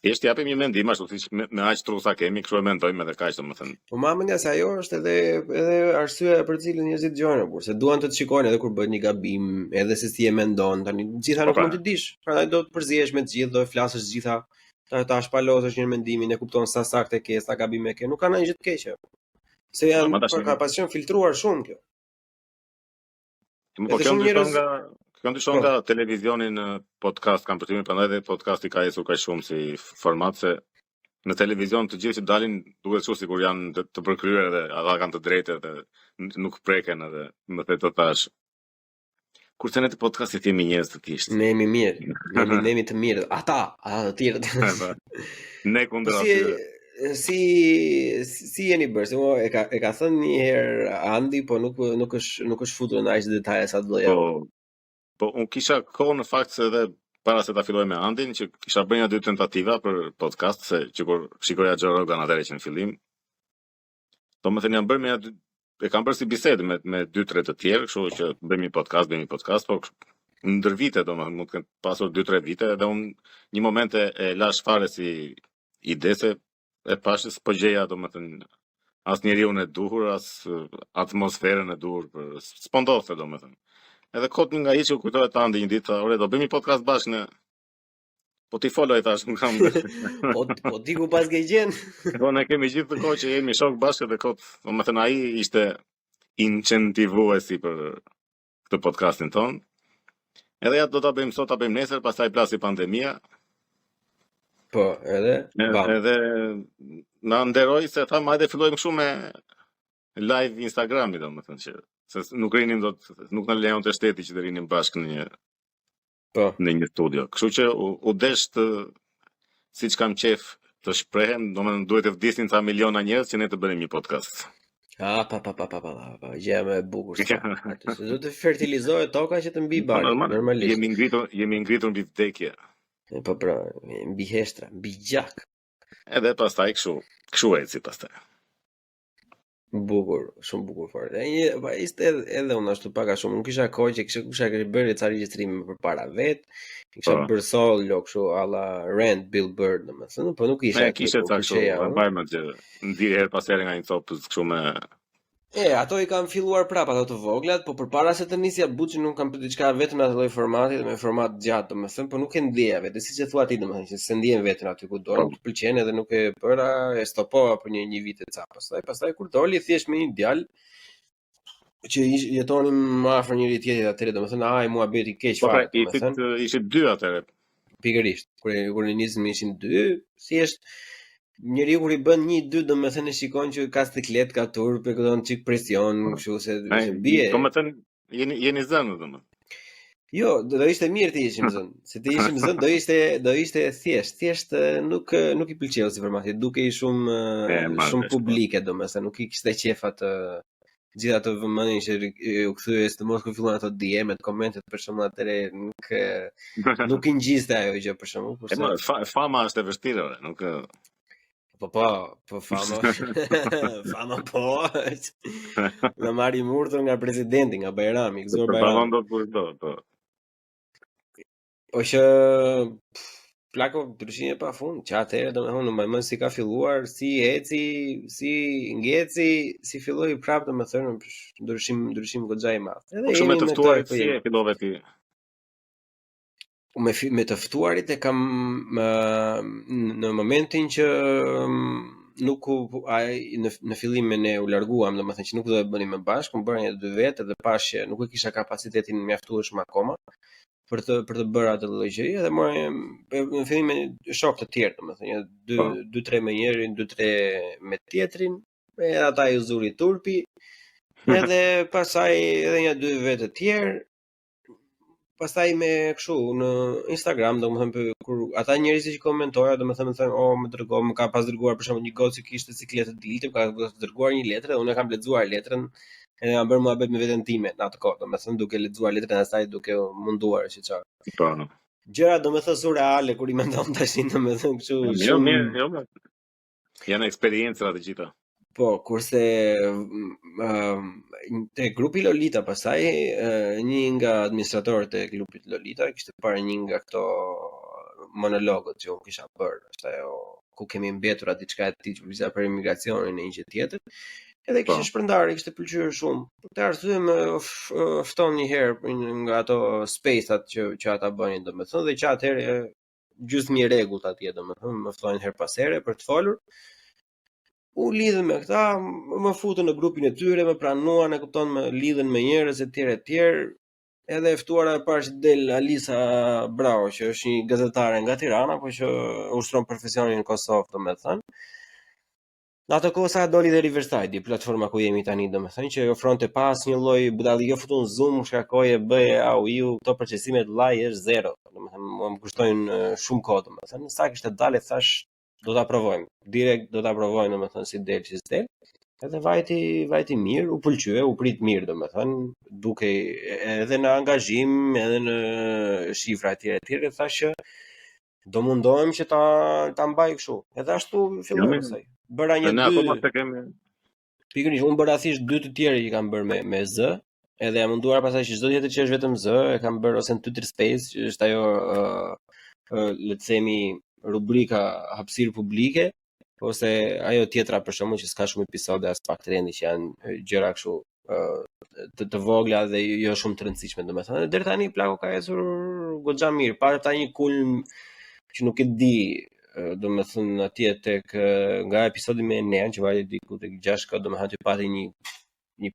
Thjesht japim një mendim ashtu siç me, me aq tru sa kemi, kështu e mendojmë edhe kaq domethënë. Po ma mendja se ajo është edhe edhe arsyeja për të cilën njerëzit dëgjojnë, por se duan të të shikojnë edhe kur bëhet një gabim, edhe se si e mendon tani, të gjitha po nuk pra. mund të dish. Prandaj do të përzihesh me të gjithë, do të flasësh të gjitha, ta ta shpalosësh një mendimin, e kupton sa saktë e ke, sa gabime ke, nuk ka ndonjë gjë të keqe. Se janë po, ka pas qenë filtruar shumë kjo. Po kjo ndryshon nga kjo ndryshon po. nga televizioni në podcast kam përshtypjen prandaj edhe podcasti ka ecur kaq shumë si format se në televizion të gjithë që dalin duket kështu sikur janë të, të përkryer edhe ata kanë të drejtë edhe nuk preken edhe më the të thash. Kurse ne të podcastit jemi njerëz të thjeshtë. Ne jemi mirë, ne jemi, ne jemi të mirë. Ata, ata të tjerët. Po. ne kundër po si, atyre. Si si jeni bërë? Se e ka e ka thënë një herë Andi, po nuk nuk është nuk është futur në aq detaje sa doja. Po po unë kisha kohë në fakt se edhe para se ta filloj me Andin që kisha bërë një dy tentativa për podcast se që kur shikoja Joe Rogan atëherë që në fillim. Domethënë janë bërë me dy. e kam bërë si bisedë me me dy tre të tjerë, kështu që bëjmë një podcast, bëjmë një podcast, po ndër vite domethënë mund të ketë pasur 2-3 vite edhe unë një moment e, e lash fare si ide se e pashë s'po gjeja domethënë as njeriun e duhur, as atmosferën e duhur për s'po ndodhte domethënë. Edhe kot nga hiç u kujtohet Andi një ditë, tha, ore do bëjmë një podcast bashkë në Po ti fol, i thash, nuk kam. po po di ku paske qenë. po ne kemi gjithë këtë kohë që jemi shok bashkë dhe kot, domethënë ai ishte incentivuesi për këtë podcastin ton. Edhe ja do ta bëjmë sot, ta bëjmë nesër, pastaj plasi pandemia. Po, edhe bam. Edhe na nderoi se thamë hajde fillojmë kështu me live Instagrami domethënë që se nuk rinim dot, nuk na lejonte shteti që të rinim bashkë në një Po. në një studio. Kështu që u, u desh të siç kam qejf të shprehem, domethënë duhet të vdisnin ca miliona njerëz që ne të bënim një podcast. Ah, pa pa pa pa pa pa, pa, gjëja më e bukur s'ka. Aty se duhet të fertilizohet toka që të mbi Po bari, normal, normalisht. jemi ngritur, jemi ngritur mbi vdekje. E, Po pra, mbi heshtra, mbi gjak. Edhe pastaj kështu, kështu eci pastaj. Bukur, shumë bukur fare. Dhe një, pa, ishte edhe, edhe unë ashtu pak a shumë, unë kisha kohë që kisha kisha kisha bërë ca regjistrime më përpara vet, kisha Po. bërë solo kështu alla Rant Bill Burr domethënë, po nuk isha Ne aty kishe ku ca kështu, pëlqeja e unë. mbaj mend që nxirr herë pas here nga një copë kështu me E, ato i kam filluar prapë ato të voglat, po përpara se të nisja Buçin unë kam bërë diçka vetëm në atë lloj formati dhe me format gjatë, domethënë, po nuk e ndjeja vetë, siç e thua ti domethënë, që s'e ndjen veten aty ku do, po. nuk të pëlqen edhe nuk e bëra, e stopova për një një vit e ca pastaj, pastaj kur doli thjesht me një djalë që ish, jetonim më afër njëri tjetrit atëherë, domethënë, ai muhabeti keq Po pra, fare, ishit domethënë, ishit dy atëherë. pikërisht, kur e- kur e nisëm ishin dy, thjesht njeriu kur i bën një dy domethënë e shikon që ka siklet, ka turp, e kupton çik presion, Po. kështu se Ai, se bie. domethënë jeni jeni zënë domethënë. Jo, do, do ishte mirë të ishim zënë. Se të ishim zënë do ishte do ishte thjesht, thjesht eh, nuk eh, nuk i pëlqeu si formati, dukej shumë E eh, marr shumë vesh po. publike domethënë, nuk i kishte qejf atë gjithë atë vëmendjen që ri- u kthye sidomos kur filluan ato DM-et, komentet për shembull atëre nuk eh, nuk i ngjiste ajo gjë për shembull, E kurse më, fa, fama është e vështirë, ore, nuk Po po, po fama, fama po. Na marrim urdhër nga presidenti, nga Bajrami, të gëzuar përballon Bajrami. dot kush do, po. Po që pff, plako ndryshime pa fund, që atëherë domethënë nuk mbaj mend si ka filluar, si eci, si ngeci, si filloi prapë domethënë psh, ndryshim ndryshim goxha i madh. Po Edhe kështu me jemi të në këtë ftuarit ku si jemi. e fillove ti? Me, fi- me të ftuarit e kam ë, në momentin që mm, nuk u ai në në fillim me ne u larguam, domethënë që nuk do e bënim më bashkë, unë bëra një dy vetë dhe pash që nuk e kisha kapacitetin mjaftueshëm akoma për të për të bërë atë lloj gjëje dhe mora një- në fillim me shok të tjerë, domethënë një dy Po. dy tre me njërin, dy tre me tjetrin, edhe ata ju zuri turpi, edhe pastaj edhe një dy vetë të tjerë, pastaj me kështu në Instagram, domethënë për- kur ata njerëzit që komentoja, domethënë më thonë, "Oh, më dërgo, më ka pas dërguar për shembull një gocë që kishte sikletë të dilte, më ka pas dërguar një letër dhe unë e kam lexuar letrën edhe kam bërë muhabet me veten time në atë kohë, domethënë duke lexuar letrën e asaj duke u munduar që çfarë. Po. Gjëra domethënë surreale kur i mendon tash, domethënë kështu Jo, shumë mirë, jo. mirë. Janë eksperienca të gjitha. Po, kurse mm, ëm, te grupi Lolita pastaj, ë, një nga administratorët e grupit Lolita kishte parë një nga këto monologët që unë kisha bërë, është ajo ku kemi mbetur atë diçka e tillë që flisa për emigracionin e një gjë tjetër. Edhe Po. kishte shpërndarë, kishte pëlqyer shumë. Për këtë arsye më f- fton një herë për një nga ato space-at që që ata bënin domethënë dhe që atëherë e, gjysmë i rregullt atje domethënë më ftojnë her pas here për të folur. U lidhën me këta, m- më futën në grupin e tyre, më pranuan, e kupton, më lidhën me njerëz e tjerë e tjerë. Edhe e ftuara e parë që del Alisa Bravo, që është një gazetare nga Tirana, po që ushtron profesionin në Kosovë, domethënë. Në atë kohë sa doli dhe Riverside, platforma ku jemi tani, domethënë që ofronte pa asnjë lloj budalli, jo futu në Zoom, shkarkoje, bëje au iu, këto procesimet llaj është zero. Domethënë mua më kushtojnë eh, shumë kohë, domethënë. Sa kishte dalë thash do ta provojmë. Direkt do ta provojmë, domethënë si del si s'del. Edhe vajti vajti mirë, u pëlqye, u prit mirë, domethënë, duke edhe në angazhim, edhe në shifra etj etj, thash që do mundohem që ta ta mbaj kështu. Edhe ashtu Jo, filloi mirë. pastaj. Bëra një Ne dy akoma s'e kemi. Pikërisht, unë bëra thjesht dy të tjerë që kam bërë me me zë, edhe jam munduar pastaj që çdo tjetër që është vetëm zë, e kam bërë ose në Twitter Space, që është ajo ë uh, uh, le të themi rubrika hapësirë publike, ose ajo tjetra për shembull që s'ka shumë episode as pak trendi që janë ë, gjëra kështu ë të, të vogla dhe jo jo shumë të rëndësishme domethënë. Dhe deri tani plako ka ecur goxha mirë, pa ta një kulm që nuk e di ë, domethënë atje tek ë, nga episodi me Enean që vajti diku tek 6K, domethënë aty pati një një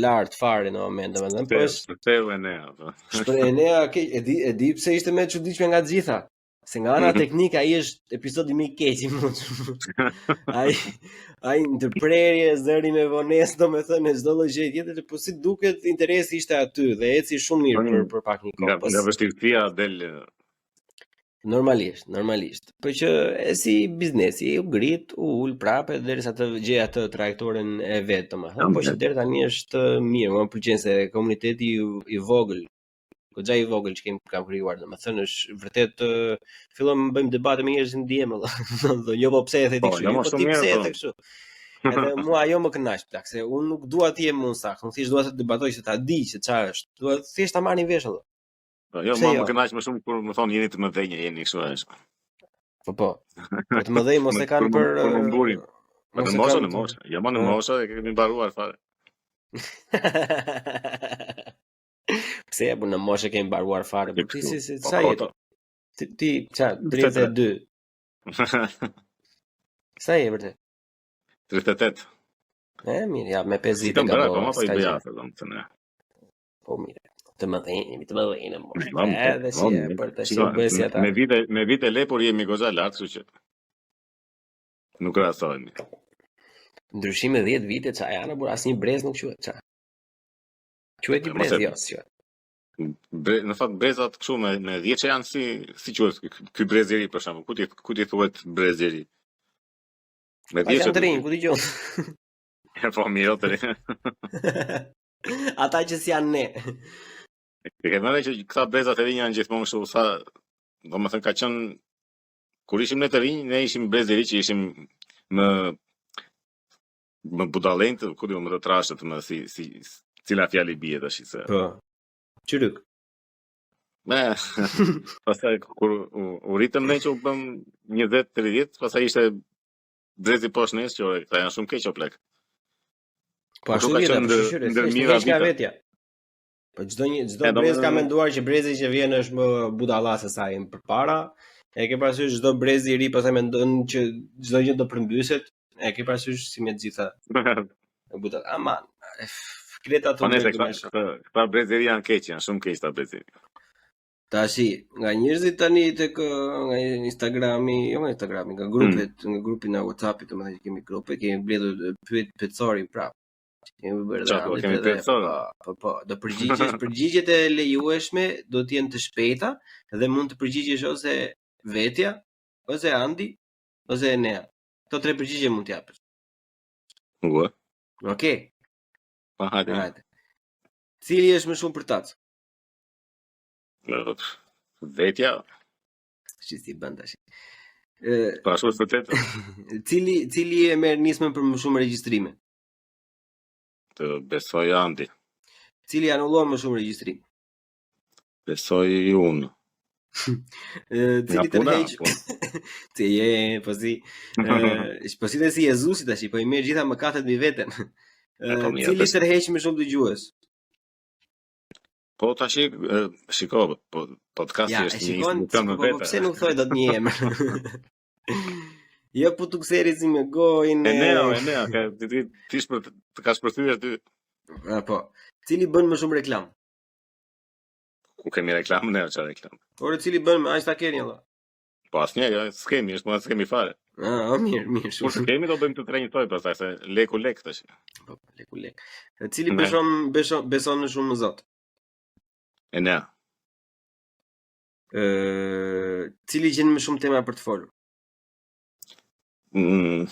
lart fare në moment, domethënë, po është Shpërtheu Enea, po. Shpër Enea keq, e di e di pse ishte më e çuditshme nga të gjitha. Se nga ana Mhm. teknike ai është episodi më i keq i mundshëm. Ai ai ndërprerje, zëri me vonesë, domethënë çdo lloj gjëje tjetër, po si duket interesi ishte aty dhe eci shumë mirë për për pak një kohë. Nga Po nga vështirësia del Normalisht, normalisht. Po që e si biznesi u ngrit, u ul prapë derisa të gjej atë trajektoren e vet, domethënë, po që deri tani është mirë, mua më pëlqen se komuniteti i, i vogël, goxha i vogël që kemi kam krijuar, domethënë është vërtet ë, fillojmë bëjmë debate me njerëz në DM, vëlla. Do jo po pse e the ti Po, kështu, jo, jo mo, po shumë ti mirë, pse e po. the kështu. Edhe mua ajo më kënaq plak, se unë nuk dua të jem unë saktë, unë thjesht dua të debatoj se ta di se çfarë është. Dua thjesht ta marrin vesh vëlla. Po, jo, Pse mua jo? më kënaq më shumë kur më thonë jeni të mëdhenj, jeni kështu është. Po po. Po të mëdhej mos e Më- kanë kur më- për kur më mburin. Po mos në e moshë, kanë në moshë. Jo, më në Ë. moshë e kemi mbaruar fare. Pse ja, po në moshë kemi mbaruar fare, po ti si si Po, sa je? koto. Ti ti ça 32. Sa je vërtet? 38. E mirë, ja me 5 Si vite kam bërë, po gabova, ma po i s'ka bëj gjë. atë, domethënë. Po mirë. Të mëdhenj, jemi të mëdhenj në moshë. Po, Edhe po, si e për tash Shiko, u bëj si ata. me vite me vite lepur jemi goxha lart, kështu që nuk krahasohemi. Ndryshime 10 vite ça janë, por asnjë brez nuk quhet ça. Quhet një Mos brez, e- jo, s'quhet. Bre, në fakt brezat kështu me me 10 që janë si si quhet ky, ky brez i ri për shembull, ku ti ku ti thuhet brez i ri? Me Pa 10 janë të rinj, ku dëgjon? Po mirë, të ri. Ata që s'janë ne. E ke vënë që këta brezat e rinj janë gjithmonë kështu sa domethënë ka qenë kur ishim ne të rinj, ne ishim brez i ri që ishim më më budallenj, ku diun, më të trashët, më si si cila fjalë i bie tash se. Po. Çyryk. Me, pastaj kur u, u rritëm ne që u bëm 20 30, pastaj ishte brezi poshtë nesh që ore, këta janë shumë keq o plak. Po Po ashtu ka vjen, qenë po ndër- shyqyre, ndër thjesht mijëra heq nga vite. vetja. Po çdo një çdo E, do brez më ka thënë- menduar që brezi që vjen është më budalla se sa ai përpara. E ke parasysh çdo brez i ri pastaj mendon që çdo gjë do përmbyset. E ke parasysh si me të gjitha e budalla. Aman, e, f- kreta Po të nëse ndërtu këta me shumë. këta, këta brez i ri janë keq, janë shumë keq këta brez i ri. Tashi, nga njerëzit tani tek ë, nga Instagrami, jo nga Instagrami, nga grupet, Mm. nga grupi në WhatsApp-it, domethënë që kemi grupe, kemi mbledhur ë, pyet pyetësorin prap. Kemi bërë Qa, edhe po, Andit kemi edhe pyetësor? po, po, po, do përgjigjesh, përgjigjet e lejueshme do të jenë të shpejta dhe mund të përgjigjesh ose vetja, ose Andi, ose Enea. Këto tre përgjigje mund t'japësh. Ua, Okej, pa hajde. hajde. Cili është më shumë për tac? Ë, Vetja, Shi si bën tash. Ë, po ashtu është vërtet. cili cili e merr nismën për më shumë regjistrime? Të besoj Andi, Cili anullon më shumë regjistrime? besoj unë. Ë, Nga cili puna, tërheq puna. Ti je, po si, ë, po si dhe si Jezusi tash, po i merr gjitha mëkatet mbi veten. E, po Ë, mirë, cili tash. tërheq më shumë dëgjues? Po tash e, shiko, po podcasti Ja, e është një shikon, institucion po, më po, vete. pse nuk thoj dot një emër? Jo po tukseri si me gojën. e- Enea, Enea, ka ti ti, ti shpër, të ka shpërthyer ty. A, po. Cili bën më shumë reklam? Ku kemi reklamë ne çfarë reklamë? Ore cili bën më aq ta keni valla. Po asnjë, jo, s'kemi, është më s'kemi fare. Ah, o, mirë, mirë, Kur të shumë. kemi do bëjmë të tre njësoj pastaj se leku lek tash. Po, leku lek. Cili Ne. beson beson beson në shumë në Zot? Enea. Ë, cili gjen më shumë tema për të folur? Mm.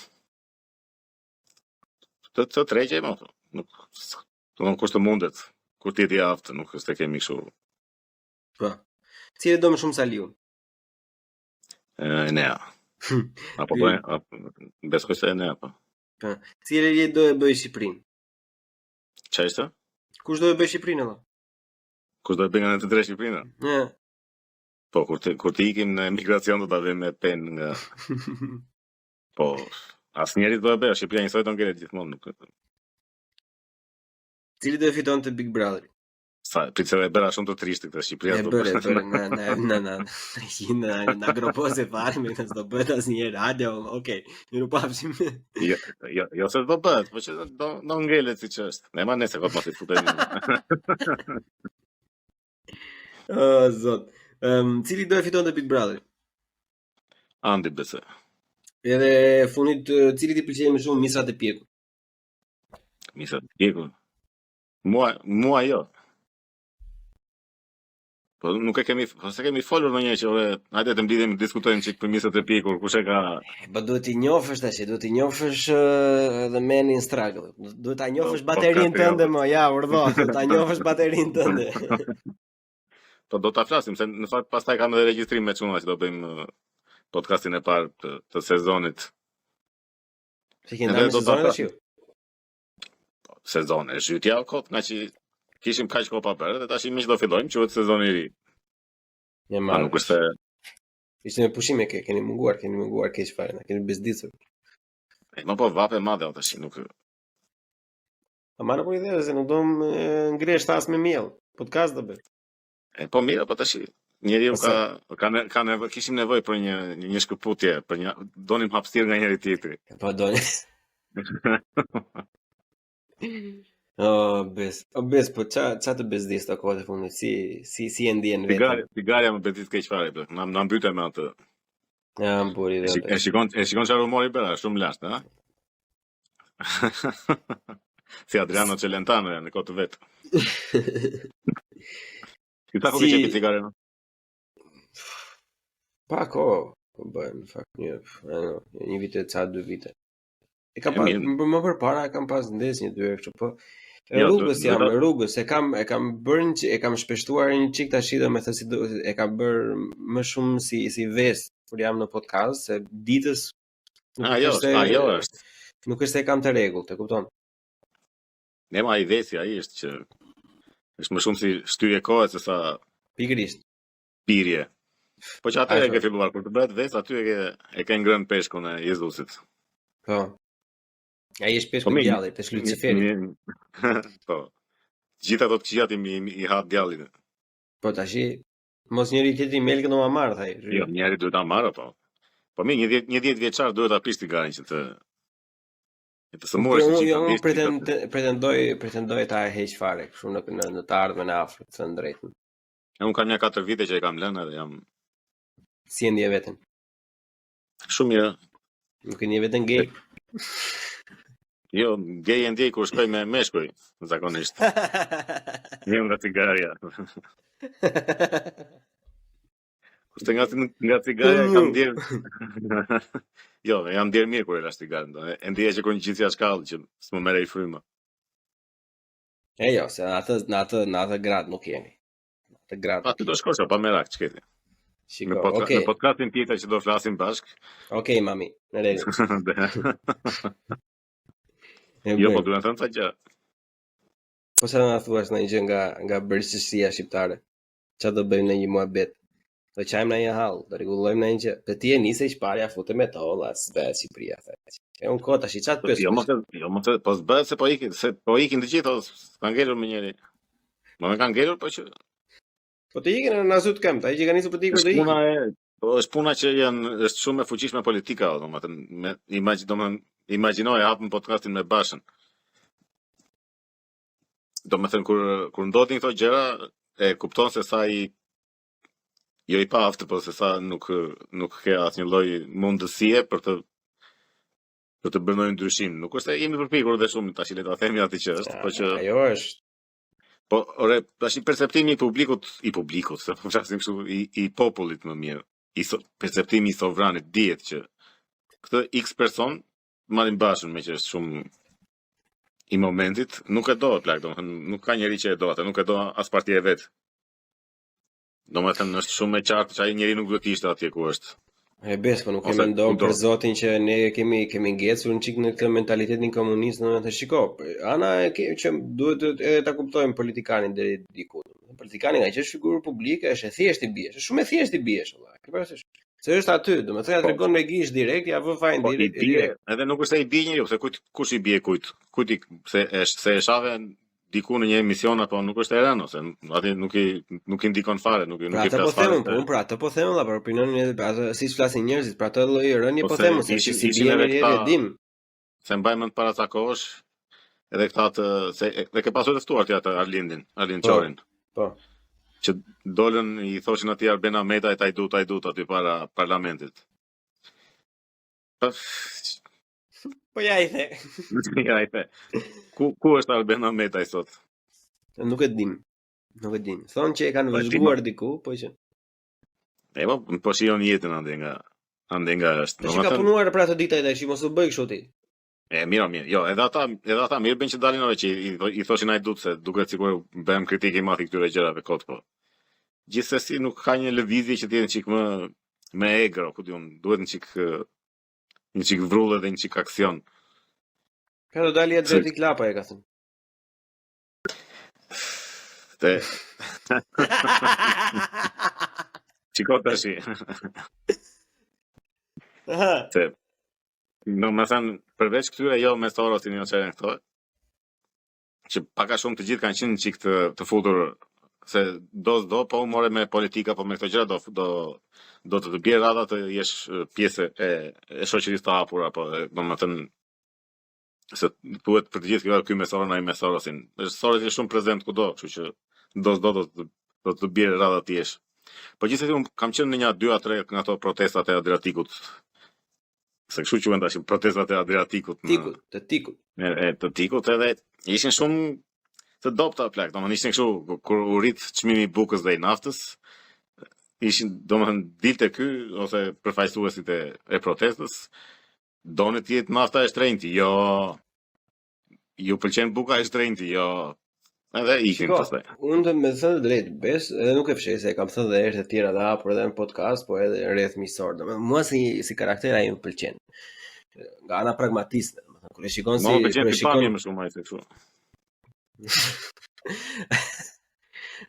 Të të treqe më thonë. Nuk do të kush të mundet, kur ti je i aftë, nuk është se kemi kështu. Po. Cili do më shumë Saliu? E, Enea. Apo po, apo, besoj se Enea po. Po. Cili do e bëj Shqipërinë? Çfarë ishte? Kush do e bëj Shqipërinë valla? Kush do e bëj nga ne të tre Shqipërinë? Ë. Po kur të kur të ikim në emigracion do ta vëmë me pen nga Po, asnjëri do e bëj, Shqipëria njësoj do ngelet gjithmonë nuk. Cili do e fitonte Big Brother? Sa, prit se e bëra shumë të trishtë këtë Shqipëria E do bëre, e bëre, na na na na na na na gropose fare, me s'do bëhet asnjëherë. Hajde, okej. Mirupafshim. Jo, jo, jo se do bëhet, po që do do ngelet siç është. Ne ma nëse kot mos i futemi. O zot. Ëm, cili do e fitonte Big Brother? Andi besoj. Edhe fundit, cilit i pëlqejnë më shumë misrat e pjekur? Misrat e pjekur. Mua, mua jo. Po nuk e kemi, po s'e kemi folur ndonjëherë që ore, hajde të mblidhemi të diskutojmë çik për misrat e pjekur, kush e ka Po duhet t'i njohësh tash, duhet t'i njohësh uh, the man in struggle. Duhet ta njohësh Po, baterinë podcasti tënde javës. më, ja, urdhë, duhet ta njohësh baterinë tënde. Po do ta flasim se në fakt pastaj kam edhe regjistrim me çuna që do bëjmë eh, podcastin e parë të, të sezonit. Se keni Edhe ndarë me do ta sezonin tash flasim. ju. Sezon e zhytja o kot, nga që kishim kaq kohë pa bërë dhe tash miq do fillojmë, quhet sezoni i ri. Ja Pa marrë. nuk është se Ishte me pushime ke, keni munguar, keni munguar keq fare, na keni bezdisur. e, më po vape e madhe o tash, nuk Ama po i dhe se nuk do më ngresh as me miell. Podcast do bëj. E po mirë, po tash njeriu Ose ka ka ne, ka nevojë, kishim nevojë për një një shkëputje, për një donim hapësirë nga njëri tjetri. po doni. O, bes. O, bes, po ça ça të bezdis këto kohët e fundit? Si si si e ndjen veten? Cigare, cigarja më bezdis keq fare, plak. Na na mbyte me atë. Ja, mburi E, dhe shik, e bes. shikon e shikon çfarë humori bëra, shumë lart, ha? si Adriano Celentano janë në kohë të vet. Ti sa kohë Si ke qenë cigare? no? pa kohë, po bëhen në fakt një, I don't know, një vit e ca dy vite. E kam E pas mirë. më, më përpara e kam pas ndes një dy herë kështu, po e Jo, do rrugës do jam, ta rrugës, e kam e kam bërë një, e kam shpeshtuar një çik tash, domethënë si do, e kam bërë më shumë si si ves kur jam në podcast, se ditës nuk Ajo është është, se ajo është. nuk është se e kam të rregullt, e kupton? Ne ma ai vesi, ai është që është më shumë si shtyrje kohe se sa Pikërisht. pirje. Po që atë e Ashtu ke është. filluar kur të bëhet ves, aty e ke e ke ngrënë peshkun e Jezusit. Po. Ai është Po peshku i mirë, djallit, është një, Luciferi. një, po. Gjithë ato të këqijat i, i, i ha djalli. Po tash mos njëri tjetri melkën do ma marr, thaj. Jo, njëri duhet ta marrë po. Po mirë, një 10 një 10 vjeçar duhet ta pish cigaren që të që të Unë sëmuresh unë të jo, gjitha, unë dish të gjitha. pretend, pretendoj pretendoj ta e heq fare kështu në në, në të ardhmen e afërt, të thënë drejtën. E unë kam një 4 vite që e kam lënë edhe jam Si e ndje veten? shumë mirë. Nuk e ndje veten gay? Jo, gej e ndjej kur shkoj me meshkuj, zakonisht. Jo nga cigarja. Kurse nga nga cigarja e kam ndjer. jo, e jam ndjer mirë kur e lash cigaren. do. E ndjeja që kur ngjitja shkallë që s'më merrej fryma. E jo, se në atë në atë në atë grad nuk jemi. Në atë grad Aty nuk do jemi. shkosh, pa merak, ç'ke ti. Në Shiko, podca në okay. podcastin tjetër që do flasim bashk. Okej, mami, në rregull. E jo, po bëjmë. duhen thënë ca gjë. Po sa na thuash ndonjë gjë nga nga bërësia shqiptare? Ç'a do bëjmë në një muhabet? Do qajmë në një hall, do rregullojmë në një gjë. Po ti e nise që parja fute me tolla, s'bëhet Shqipëria, tha. E unë kohë tash, ç'a të Po, pyes Jo, unë mos e, jo, mos e, po s'bëhet se po ikin, se po ikin të gjithë, o, s'ka ngelur më njeri. Më me ka ngelur, po që Po të ikin në azy të këmbë, ai që ka nisur për të ikur është do puna ikin. e, po është puna që janë është shumë e fuqishme politika, o, domethënë, me imagj, domethënë, imagjino e hapën podcastin me Bashën. Domethënë kur kur ndodhin këto gjëra, e kupton se sa i jo i paaftë, po se sa nuk nuk ke asnjë lloj mundësie për të për të bërë ndonjë ndryshim. Nuk është se jemi përpjekur dhe shumë tash le ta themi atë që është, po që Ajo është Po, ore, tash i perceptimi i publikut, i publikut, se po flasim kështu, i, i popullit më mirë, i so, perceptimi i sovranit dihet që këtë X person marrin bashën me që është shumë i momentit, nuk e do plak, domethënë nuk ka njeri që e do atë, nuk e do as partia e vet. Domethënë është shumë e qartë që ai njeri nuk duhet të ishte atje ku është. E bes, po nuk e mendon për zotin që ne kemi kemi ngecur një çik në këtë mentalitetin komunist, domethënë shiko, ana e ke, që duhet të, edhe ta kuptojmë politikanin deri diku. Politikani nga që është figurë publike, është e thjeshtë i biesh, është shumë e thjeshtë i biesh, vëlla. Ke parasysh? Se është aty, domethënë ja po. tregon me gisht direkt, ja vë fajin po, direkt. I bie, edhe nuk është se i bie njeriu, se kujt kush i bie kujt, kujt i se është se e shave diku në një emision apo nuk është e rënë ose aty nuk i nuk i ndikon fare, nuk i nuk pra, i flas fare. Po them, pra atë po them vëlla, për opinionin e atë si flasin njerëzit, pra atë lloj rënie po, po them se si si bie njeri e dim. Se mbaj mend para ca kohësh edhe këta të se dhe ke pasur të ftuar ti atë Arlindin, Arlind po, Qorin. Po. Që dolën i thoshin atij Arben Ahmetajt hajdut hajdut aty para parlamentit. Po Po ja i the. ja i the. Ku ku është Arben Ahmetaj sot? Nuk e dim. Nuk e dim. Thonë që e kanë po vëzhguar diku, po që. E po, po shijon jetën andej nga andej nga është. Po ka punuar për atë ditë ai tash, mos u bëj kështu ti. E mirë, mirë. Jo, edhe ata, edhe ata mirë bëjnë që dalin ore që i, i, i thoshin hajdut se duket sikur bëhem kritik i madh i këtyre gjërave kot po. Gjithsesi nuk ka një lëvizje që të jenë çik më më egër, ku di unë, duhet një çik një çik vrull edhe një çik aksion. Ka do dalë Adriatik Lapaj e ka thënë. Te. Shiko tashi. Aha. Se, domethënë, përveç këtyre jo me Sorosin, jo çfarë këto, që pak a shumë të gjithë kanë qenë një çik të, të futur se do s'do, po u more me politika, po me këto gjëra do do do të të bjerë radha të jesh pjesë e e shoqërisë të hapur apo domethënë se thuhet për të gjithë kjo ky me Sorosin ai me Sorosin. Është Sorosi shumë prezent kudo, kështu që do s'do do të do të bjerë radha të jesh. Po gjithsesi unë kam qenë në një 2 a 3 nga ato protestat e Adriatikut se kështu quhen tash protestat e Adriatikut në Tikut, të Tikut. E, e të Tikut edhe ishin shumë të dobta plak, domethënë ishin kështu kur u rrit çmimi i bukës dhe i naftës, ishin domethënë dilte ky ose përfaqësuesit e, e protestës, doni të jetë nafta e shtrenjtë, jo Ju pëlqen buka e shtrenjtë, jo. Edhe ikin pastaj. Unë të me thënë të drejtë, bes, edhe nuk e fsheh se e kam thënë dhe herë të tjera dhe hapur edhe në podcast, po edhe në rreth miqësor. Domethënë mua si si karakter ai më pëlqen. Nga ana pragmatiste, domethënë kur e shikon si kur e shikon më shumë ai se kështu.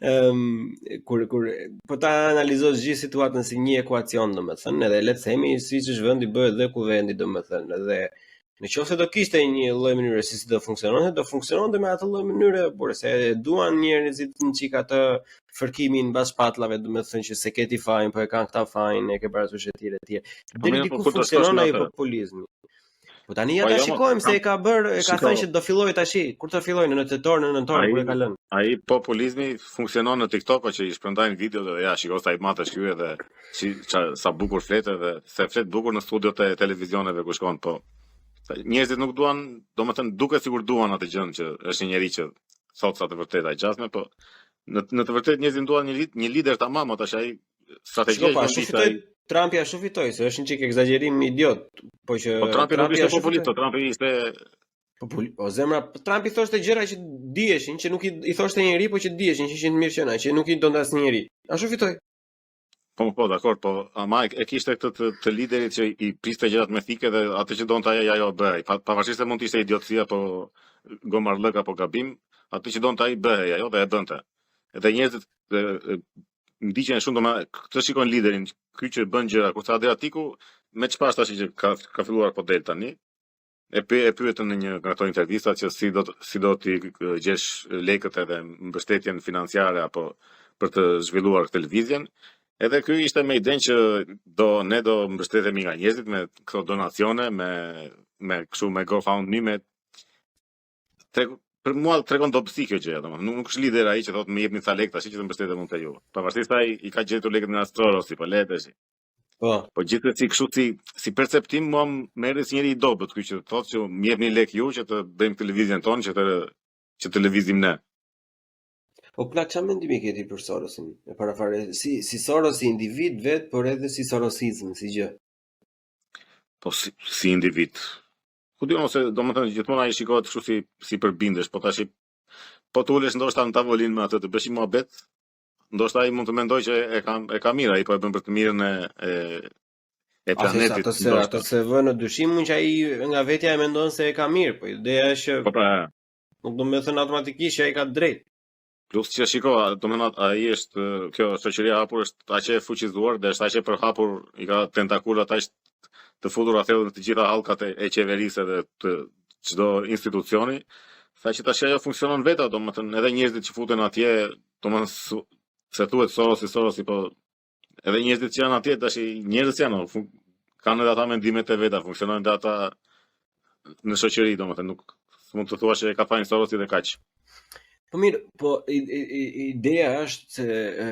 Ëm um, kur kur po ta analizosh gjithë situatën si një ekuacion, domethënë, edhe le të themi siç është vendi bëhet dhe kuvendi, domethënë, edhe në qoftë se do kishte një lloj mënyre si si do funksiononte, do funksiononte me atë lloj mënyre, por se e duan njerëzit një çik atë fërkimin mbas shpatllave, domethënë që s'e ke ti fajin, po e kanë këta fajin, e ke parasysh etj etj. Po Deri po diku funksionon ai populizmi. Po tani ja po ta jo, shikojmë se e ka bër, e ka thënë që do fillojë tashi. Kur të fillojë në tetor, në nëntor, kur e ka lënë. Ai populizmi funksionon në TikTok që i shpërndajnë videot edhe ja, shiko sa i madh është ky edhe si ça, sa bukur flet edhe se flet bukur në studiot e televizioneve ku shkon, po njerëzit nuk duan, domethënë duket sikur duan atë gjën që është një njeri që thotë sa të vërteta e gjasme, po në në të vërtetë njerëzit duan një një lider tamam, tash ai strategjia që ashtu fitoi Trumpi ashtu fitoi, se është një çik ekzagjerim idiot, po që Po Trumpi nuk ishte populist, po Trumpi ishte popul, o zemra, po Trumpi thoshte gjëra që diheshin, që nuk i, i thoshte njeri, po që diheshin, që ishin të mirëqena, që nuk i donte asnjeri. Ashtu fitoi. Po, po, dakor, po ama e, e kishte këtë të, të liderit që i priste gjërat me thikë dhe atë që donte ai ajo bëhej. Pa, pavarësisht se mund të ishte idiotësi apo gomarllëk apo gabim, atë që donte ai bëhej ajo dhe e bënte. Edhe njerëzit e, e, ndiqen shumë domethënë këtë shikojnë liderin, ky që bën gjëra, kurse Adriatiku me ç'pash tash që ka ka filluar po del tani. E py, e pyetën në një nga ato intervista që si do të, si do t'i gjesh lekët edhe mbështetjen financiare apo për të zhvilluar këtë lëvizjen. Edhe ky ishte me idenë që do ne do mbështetemi nga njerëzit me këto donacione, me me kështu me GoFundMe, me Treg, për mua tregon dobësi kjo gjë, domethënë nuk, nuk është lider ai që thotë më jepni ca lekë tash që të mbështetem unë te ju. Pavarësisht se ai i ka gjetur lekët nga Sorosi, po le tash. Po. Po gjithsesi kështu si si perceptim mua më erdhi si njeri i dobët ky që thotë që më jepni lekë ju që të bëjmë këtë lëvizjen tonë që të që të lëvizim ne. Po plak çfarë mendimi ke ti për Sorosin? E para fare si si Soros si individ vet, por edhe si Sorosizëm, si gjë. Po si, si individ. Ku di unë ose domethënë gjithmonë ai shikohet kështu si si përbindësh, po tash po të ulesh ndoshta në tavolinë me atë të bësh një muhabet, ndoshta ai mund të mendojë që e ka e ka mirë, ai po e bën për të mirën e e. E planetit. Ato se ato s'e vë në dyshim unë që ai nga vetja e mendon se e ka mirë, po ideja është që Po pra, nuk do të thënë automatikisht që ai ka të drejtë. Plus që shiko, domethënë ai është kjo shoqëria e hapur është aq e fuqizuar dhe është aq e përhapur, i ka tentakulat aq të futura thellë në të gjitha hallkat e, e qeverisë dhe të çdo institucioni, saqë tash ajo funksionon vetë, domethënë edhe njerëzit që futen atje, domethënë se thuhet Sorosi, Sorosi, po edhe njerëzit që janë atje tash njerëz janë, kanë edhe ata mendimet e veta, funksionojnë edhe ata në shoqëri, domethënë nuk mund të thuash që e ka fajin Sorosi dhe kaq. Po mirë, po ideja është se e,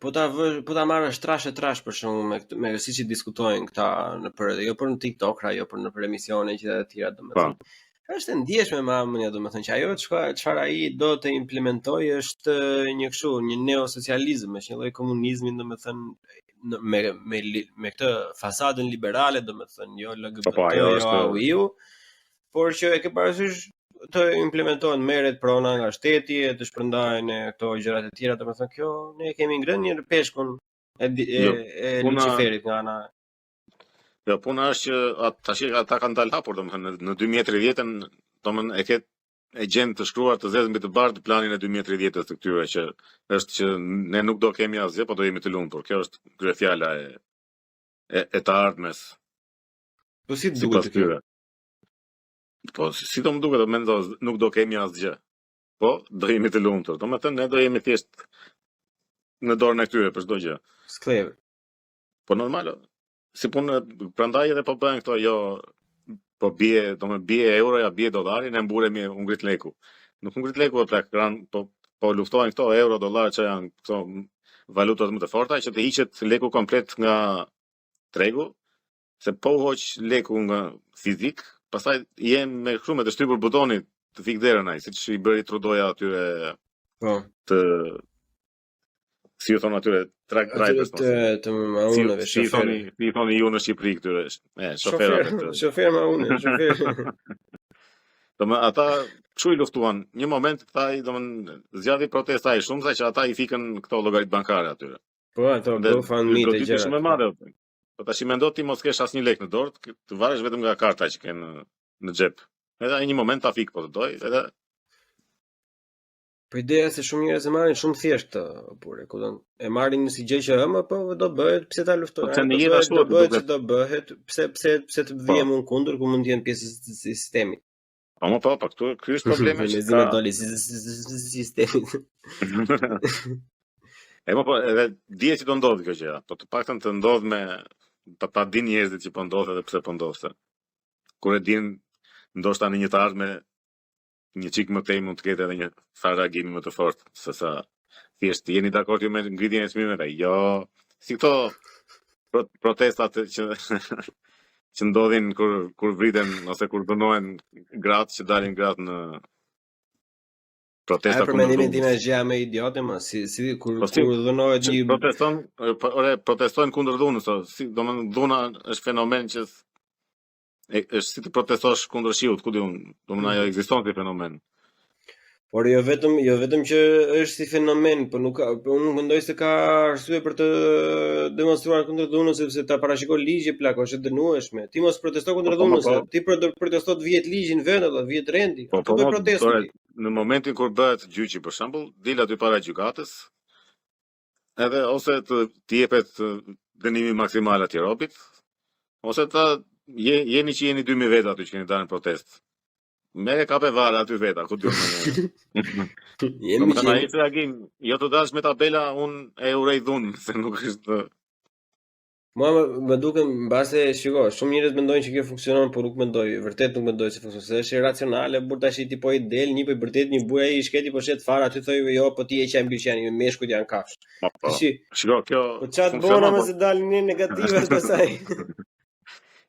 po ta vë, po ta marrësh trash e trash për shembull me këtë me siç i diskutojnë këta nëpër jo për në TikTok, jo për nëpër emisione që të tjera domethënë. Po. Është e ndjeshme ma mendja, domethënë që ajo çka çfarë ai do të implementojë është një kështu, një neosocializëm, është një lloj komunizmi, domethënë në, me me me këtë fasadën liberale, domethënë jo LGBT, po, po, ajo jo është... AUIU, por që e ke parasysh të implementohen merret prona nga shteti e të shpërndahen këto gjërat e tjera, domethënë kjo ne e kemi ngrënë një peshkun e e, jo, e puna... Luciferit nga ana Jo, puna është që at, tash ata kanë dalë hapur, domethënë në 2030-ën, domethënë e ke e gjen të shkruar të zezë mbi të bardhë planin e 2030-ës të këtyre që është që ne nuk do kemi asgjë, po do jemi të lumtur. Kjo është kryefjala e e, e të ardhmes. Po si të duket kjo? Po si, si do më duket, mendo, nuk do kemi asgjë. Po do jemi të lumtur. Domethënë ne do jemi thjesht në dorën e këtyre për çdo gjë. Skllevër. Po normal, si punë, prandaj edhe po bëhen këto jo po bie, do më bie euroja, bie dollari, ne mburemi u ngrit leku. Nuk u ngrit leku o plak, ran, po po luftohen këto euro, dollar që janë këto valutat më të forta që të hiqet leku komplet nga tregu, se po u hoq leku nga fizik, pastaj je me kështu me të shtypur butonit të fik derën ai, siç i bëri Trudoja atyre po të si ju thonë atyre truck drivers të të mauneve si, si thoni si i thoni ju në Shqipëri këtyre e shoferave të shofer maune shofer do më ata kështu i luftuan një moment tha ai do më zgjati protesta ai shumë sa që ata i fikën këto llogarit bankare atyre po ato GoFundMe të gjëra shumë e madhe po tash i mendo ti mos kesh asnjë lek në dorë të varesh vetëm nga karta që ke në në xhep edhe ai një moment ta fik po të doj edhe Po ideja se shumë njerëz e marrin shumë thjesht këtë, burrë, kupton? E marrin si gjë që ëmë, po do bëhet, pse ta luftoj? Po pse në jetë ashtu do bëhet, që do bëhet, pse pse pse të po. vihem unë kundër ku mund të jem pjesë e sistemit. Po më po, po këtu ky është problemi që ka. doli si sistemit. E po po, edhe dihet që do ndodhë kjo gjë, po të paktën të ndodhë me ta ta dinë njerëzit që po ndodh edhe pse po ndodh se. Kur e din, ndoshta në një të ardhme një çik më tej mund të ketë edhe një farë reagimi më të fortë se sa thjesht jeni dakord ju me ngritjen e çmimeve. Jo, si këto pro protestat që që ndodhin kur kur vriten ose kur dhunohen gratë që dalin gratë në protesta kundër. Për mendimin tim është gjëja më idiote, më si si kur po si, kur dhunohet një proteston, po, ore protestojnë kundër dhunës, si domethënë dhuna është fenomen që E, është si të protestosh kundër shiut, ku di unë, domethënë ajo ekziston si fenomen. Por jo vetëm jo vetëm që është si fenomen, po nuk ka, po unë nuk mendoj se ka arsye për të demonstruar kundër dhunës sepse ta parashikon ligji plako, është e dënueshme. Ti mos protesto kundër po, po, dhunës, po. ti protesto të vihet ligji në vend apo vihet rendi. Po, po, po, protestë. Në momentin kur bëhet gjyqi për shembull, dil aty para gjykatës, edhe ose të të jepet dënimi maksimal atij robit, ose të je, jeni që jeni 2000 veta aty që keni dalë në protestë. Merre kape vare aty veta, ku di unë. Jemi që ai reagim, jo të dalësh me tabela, unë e urej dhunë, se nuk është Mua më, më duken mbase shiko, shumë njerëz mendojnë që kjo funksionon, por nuk mendoj, vërtet nuk mendoj se funksionon, se është irracionale, burr tash ti po i del, një po i bërtet një burrë ai i shkreti po shet fara, aty thoi jo, po ti e qaj mbi qenë, meshkujt janë kafshë. Po, po. Tashi, shiko, kjo Po ça të bona po. se dalin ne negative pastaj.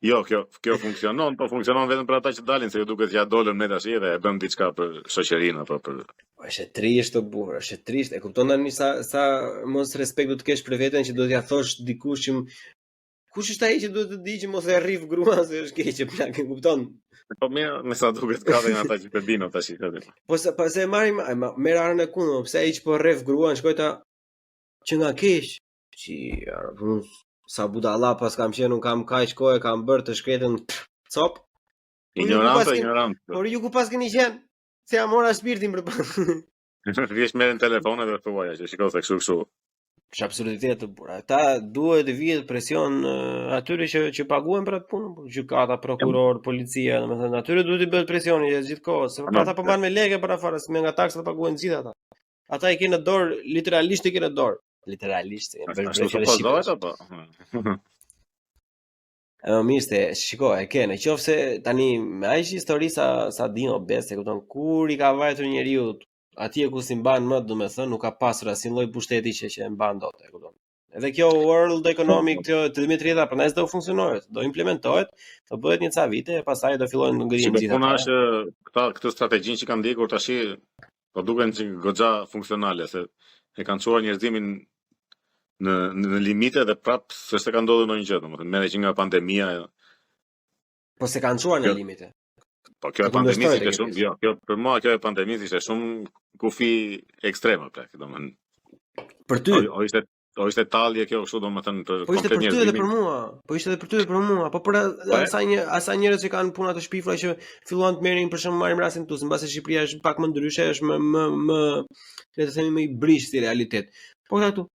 Jo, kjo kjo funksionon, po funksionon vetëm për ata që dalin, se ju duket që ja dolëm ne tash edhe e bëm diçka për shoqërinë apo për Po është e trishtë o burr, është e trishtë. E kupton tani sa sa mos respekt do të kesh për veten që do t'ia thosh dikush që kush është ai që duhet të di që mos e rrif gruan se është keq e plak, e kupton? Po mirë, me sa duket ka dhe ata që e dinë tash i Po se po se marrim, merr anën e kundërt, pse ai që po rref gruan shkoj ta që nga keq. Si, ara, po. Sa budalla pas kam qenë, unë kam kaq kohë kam bërë të shkretën cop. Po ignorant, ignorant. Por ju ku paskeni qenë? Se ia mora shpirtin për Thjesht merren telefon edhe thuaja që shiko se kështu kështu. Është absurditet të burra. Ata duhet të vihet presion atyre që që paguhen për atë punë, po, gjykata, prokuror, policia, domethënë atyre duhet të bëhet presioni gjatë gjithë kohës, se po ata po marrin me lekë para fare, se me nga taksat paguhen gjithë ata. Ata i ke në dorë, literalisht i ke në dorë. Literalisht, e bësh Ashtu supozohet apo? E më mirë se, shiko, e ke, në qoftë se tani me aq histori sa, sa din o besë, e kupton, kur i ka vajtur njeriu atje ku s'i mban më, domethënë, nuk ka pasur asnjë lloj pushteti që që e mban dot, e kupton. Edhe kjo World Economic kjo 2030 prandaj s'do funksionojë, do implementohet, do bëhet një ca vite e pastaj do fillojnë të ngrihen gjithë. Puna është këta këtë strategjinë që kanë ndjekur tash po duken që goxha funksionale se e kanë çuar njerëzimin në në limite dhe prap s'është se ka ndodhur ndonjë gjë, domethënë merre që nga pandemia. Po s'e kanë çuar në limite. Po kjo e pandemisë ishte shumë, jo, kjo për mua kjo e pandemisë ishte shumë kufi ekstrem plak, domethënë. Për ty. O, o ishte o ishte tallje kjo kështu domethënë për Po ishte për ty edhe për mua. Po ishte edhe për ty edhe për mua. Po për po asa një asa njerëz që kanë puna të shpifura që filluan të merrin për shembull marrim rastin këtu, se mbase Shqipëria është pak më ndryshe, është më më më le të themi më i brishtë si realitet. Po këta këtu.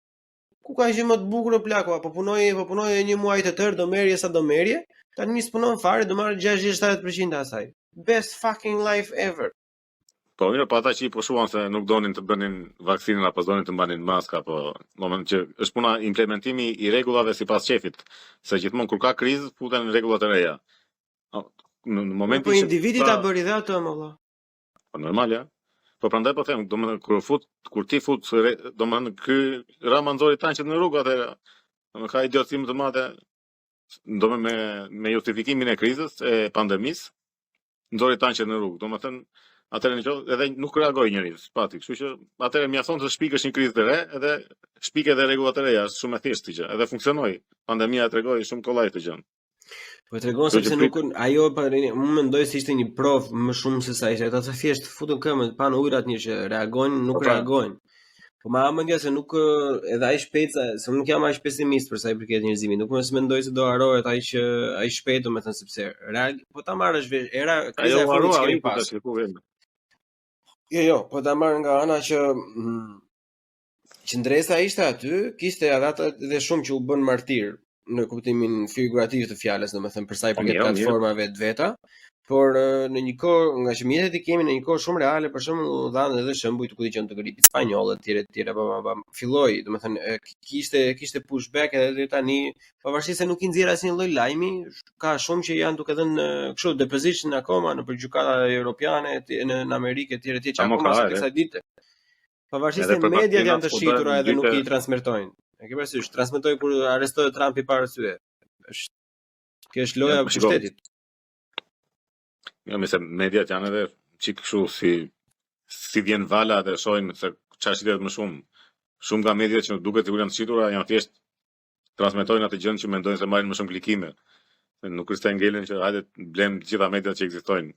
Ku ka gjë më të bukur o plako, po punoje, po punoje një muaj të tërë, do merrje sa do merrje, tani s'punon fare, do marrë 60-70% të asaj. Best fucking life ever. Po mirë, po ata që i pushuan se nuk donin të bënin vaksinën apo donin të mbanin maska, apo domethënë që është puna implementimi i rregullave sipas qefit, se gjithmonë kur ka krizë futen rregulla të reja. Në, në momentin po, po individi ta bëri dhe atë më vëlla. Po normal ja. Po prandaj po them, domethënë kur fut, kur ti fut, domethënë ky Rama nxori tanqet në rrugë atëherë, domethënë ka idiotësi më të madhe, domethënë me me justifikimin e krizës e pandemisë, nxori tanqet në rrugë, domethënë atëherë në qoftë edhe nuk reagoi njeri, s'pati, kështu që atëherë mjafton të shpikësh një krizë të re, edhe shpik edhe rregulla të reja, është shumë e thjeshtë gjë, edhe funksionoi. Pandemia e tregoi shumë kollaj këtë gjë. Po e tregon sepse nuk ajo pa unë mendoj se ishte një provë më shumë se sa ishte. Ata thjesht futën këmbën, panë ujërat një që reagojnë, nuk po, pra. reagojnë. Po ma mendja se nuk edhe aq shpejt sa se unë nuk jam aq pesimist për sa i përket njerëzimit. Nuk mos mendoj se do harrohet aq aq shpejt, domethënë sepse real po ta marrësh vesh era kriza e fundit që kemi pas. Jo, jo, po ta marr nga ana që mm, qëndresa ishte aty, kishte edhe ata dhe shumë që u bën martir në kuptimin figurativ të fjalës, domethënë për sa i po, përket platformave të veta, por në një kohë nga që mjetet i kemi në një kohë shumë reale, për shembull u dhanë edhe shembuj të kujt të gripit spanjoll etj etj pa pa pa filloi, domethënë kishte kishte pushback edhe deri tani, pavarësisht se nuk i nxjerr asnjë lloj lajmi, ka shumë që janë duke dhënë kështu deposition akoma nëpër gjykata europiane në në Amerikë etj etj që akoma sot kësaj dite. Pavarësisht se mediat janë të po shitura edhe nuk i transmetojnë. E ke parasysh, transmetoi kur arrestohet Trumpi pa arsye. Është kjo është loja e po pushtetit. Jo, mi se mediat janë edhe çik kështu si si vjen vala dhe shohin se çfarë shitet më shumë. Shumë nga mediat që duket sikur janë të shitura janë thjesht transmetojnë atë gjën që mendojnë se marrin më shumë klikime. Se nuk është se ngelen që hajde blem të gjitha mediat që ekzistojnë.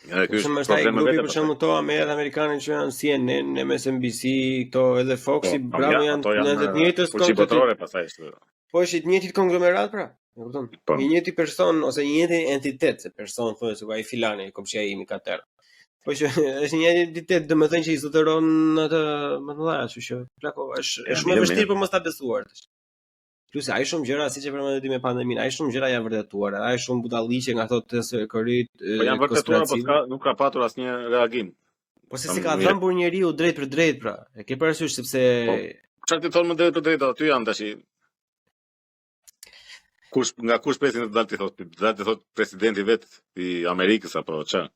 Edhe ky është është ai grupi për shembull këto mediat amerikane që janë CNN, MSNBC, këto edhe Foxi, po, bravo janë në të njëjtës fuqi botërore pastaj është. Po është i njëjtit konglomerat pra. E kupton? Po. I njëjti person ose i njëjti entitet, se person thonë se ai filani, komshia im i ka tërë. Po që është një entitet, domethënë që i zotëron atë më të mëdha, kështu që plako është është shumë e vështirë për mos ta besuar tash. Plus ai shumë gjëra siç e përmendë ti me pandeminë, ai shumë gjëra janë vërtetuar, ai shumë budalliqe nga ato të së korit. Po janë vërtetuar, po s'ka nuk ka patur asnjë reagim. Po se s'i ka dhëmbur njeriu drejt për drejt pra. E ke parasysh sepse po, çfarë ti thonë më drejt për drejt aty janë tash. Kush nga kush presin të dalë t'i thotë, të dalë të thotë presidenti vet i Amerikës apo çfarë?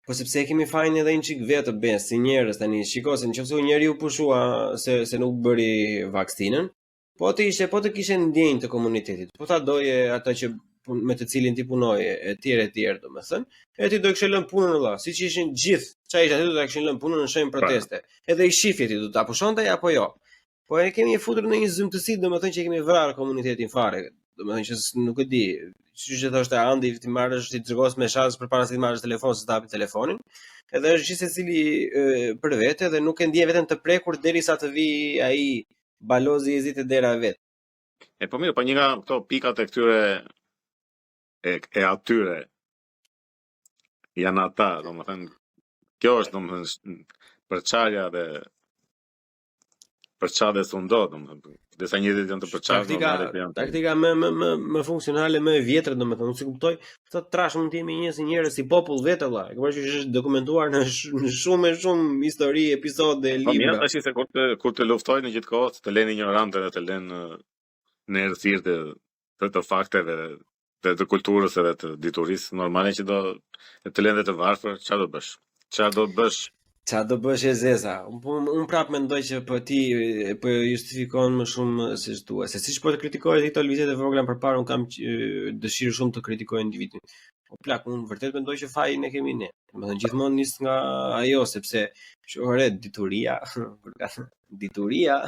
Po sepse e kemi fajin edhe një çik vetë be si njerëz tani. Shiko se nëse njeriu pushua se se nuk bëri vaksinën, Po të ishe, po të kishe ndjenjë të komunitetit, po ta doje atë që me të cilin ti punoje, e tjerë e tjerë, domethënë, e ti do kishe lënë punën vëlla, siç ishin gjithë, ça ishte aty do ta kishin lënë punën në shenjë pra. proteste. Edhe i shifje ti do ta pushonte apo jo. Po e kemi futur në një zymtësi, domethënë që e kemi vrarë komunitetin fare, domethënë që nuk e di, siç e thoshte Andi, ti marrësh ti tregosh me shans përpara se ti marrësh telefon se ta hapi telefonin. Edhe është gjithsecili për vete dhe nuk e ndjen veten të prekur derisa të vi ai Balozi i zi te dera e vet. E po mirë, po një nga këto pikat e këtyre e, e atyre janë ata, domethënë kjo është domethënë përçarja dhe përça dhe sundo, domethënë disa njerëz janë të përçarë, Taktika, normale që janë. taktika më më më më funksionale, më e vjetër, domethënë, unë si kuptoj, sa trash mund të jemi një si njerëz si popull vetë valla. E ke parasysh që është dokumentuar në, sh në shumë e shumë histori, episode, Po mirë libra. tash se kur të kur të luftojnë në gjithë kohë, të lënë ignorante dhe të lënë në errësirë të të, të fakteve dhe të kulturës edhe të diturisë, normale që do të lënë dhe të varfër, çfarë do bësh? Çfarë do bësh? Ça do bësh e zeza? Unë po unë prap mendoj që po ti e, po justifikon më shumë se ç'dua. Se siç po të kritikohet këto lëvizjet e vogla përpara, unë kam e, dëshirë shumë të kritikoj individin. Po plak, unë vërtet mendoj që fajin e kemi ne. Domethënë gjithmonë nis nga ajo sepse ore dituria, kur ka thënë dituria,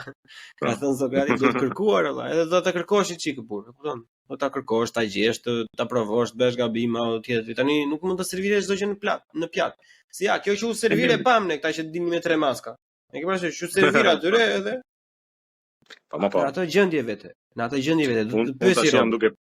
ka thënë Sokrati duhet kërkuar valla, edhe do ta kërkosh një çikë burr, e kupton? Do ta kërkosh, ta gjesh, të ta provosh, të bësh gabim apo tjetër. Tani nuk mund të serviresh çdo gjë në plat, në pjatë. Si ja, kjo që u servire pam ne këta që dinin me tre maska. E ke parasysh, që u servir atyre edhe Po më po. në ato gjendje vete. Në ato gjendje vete, do Unë të unë pyesi tash jam rob. duke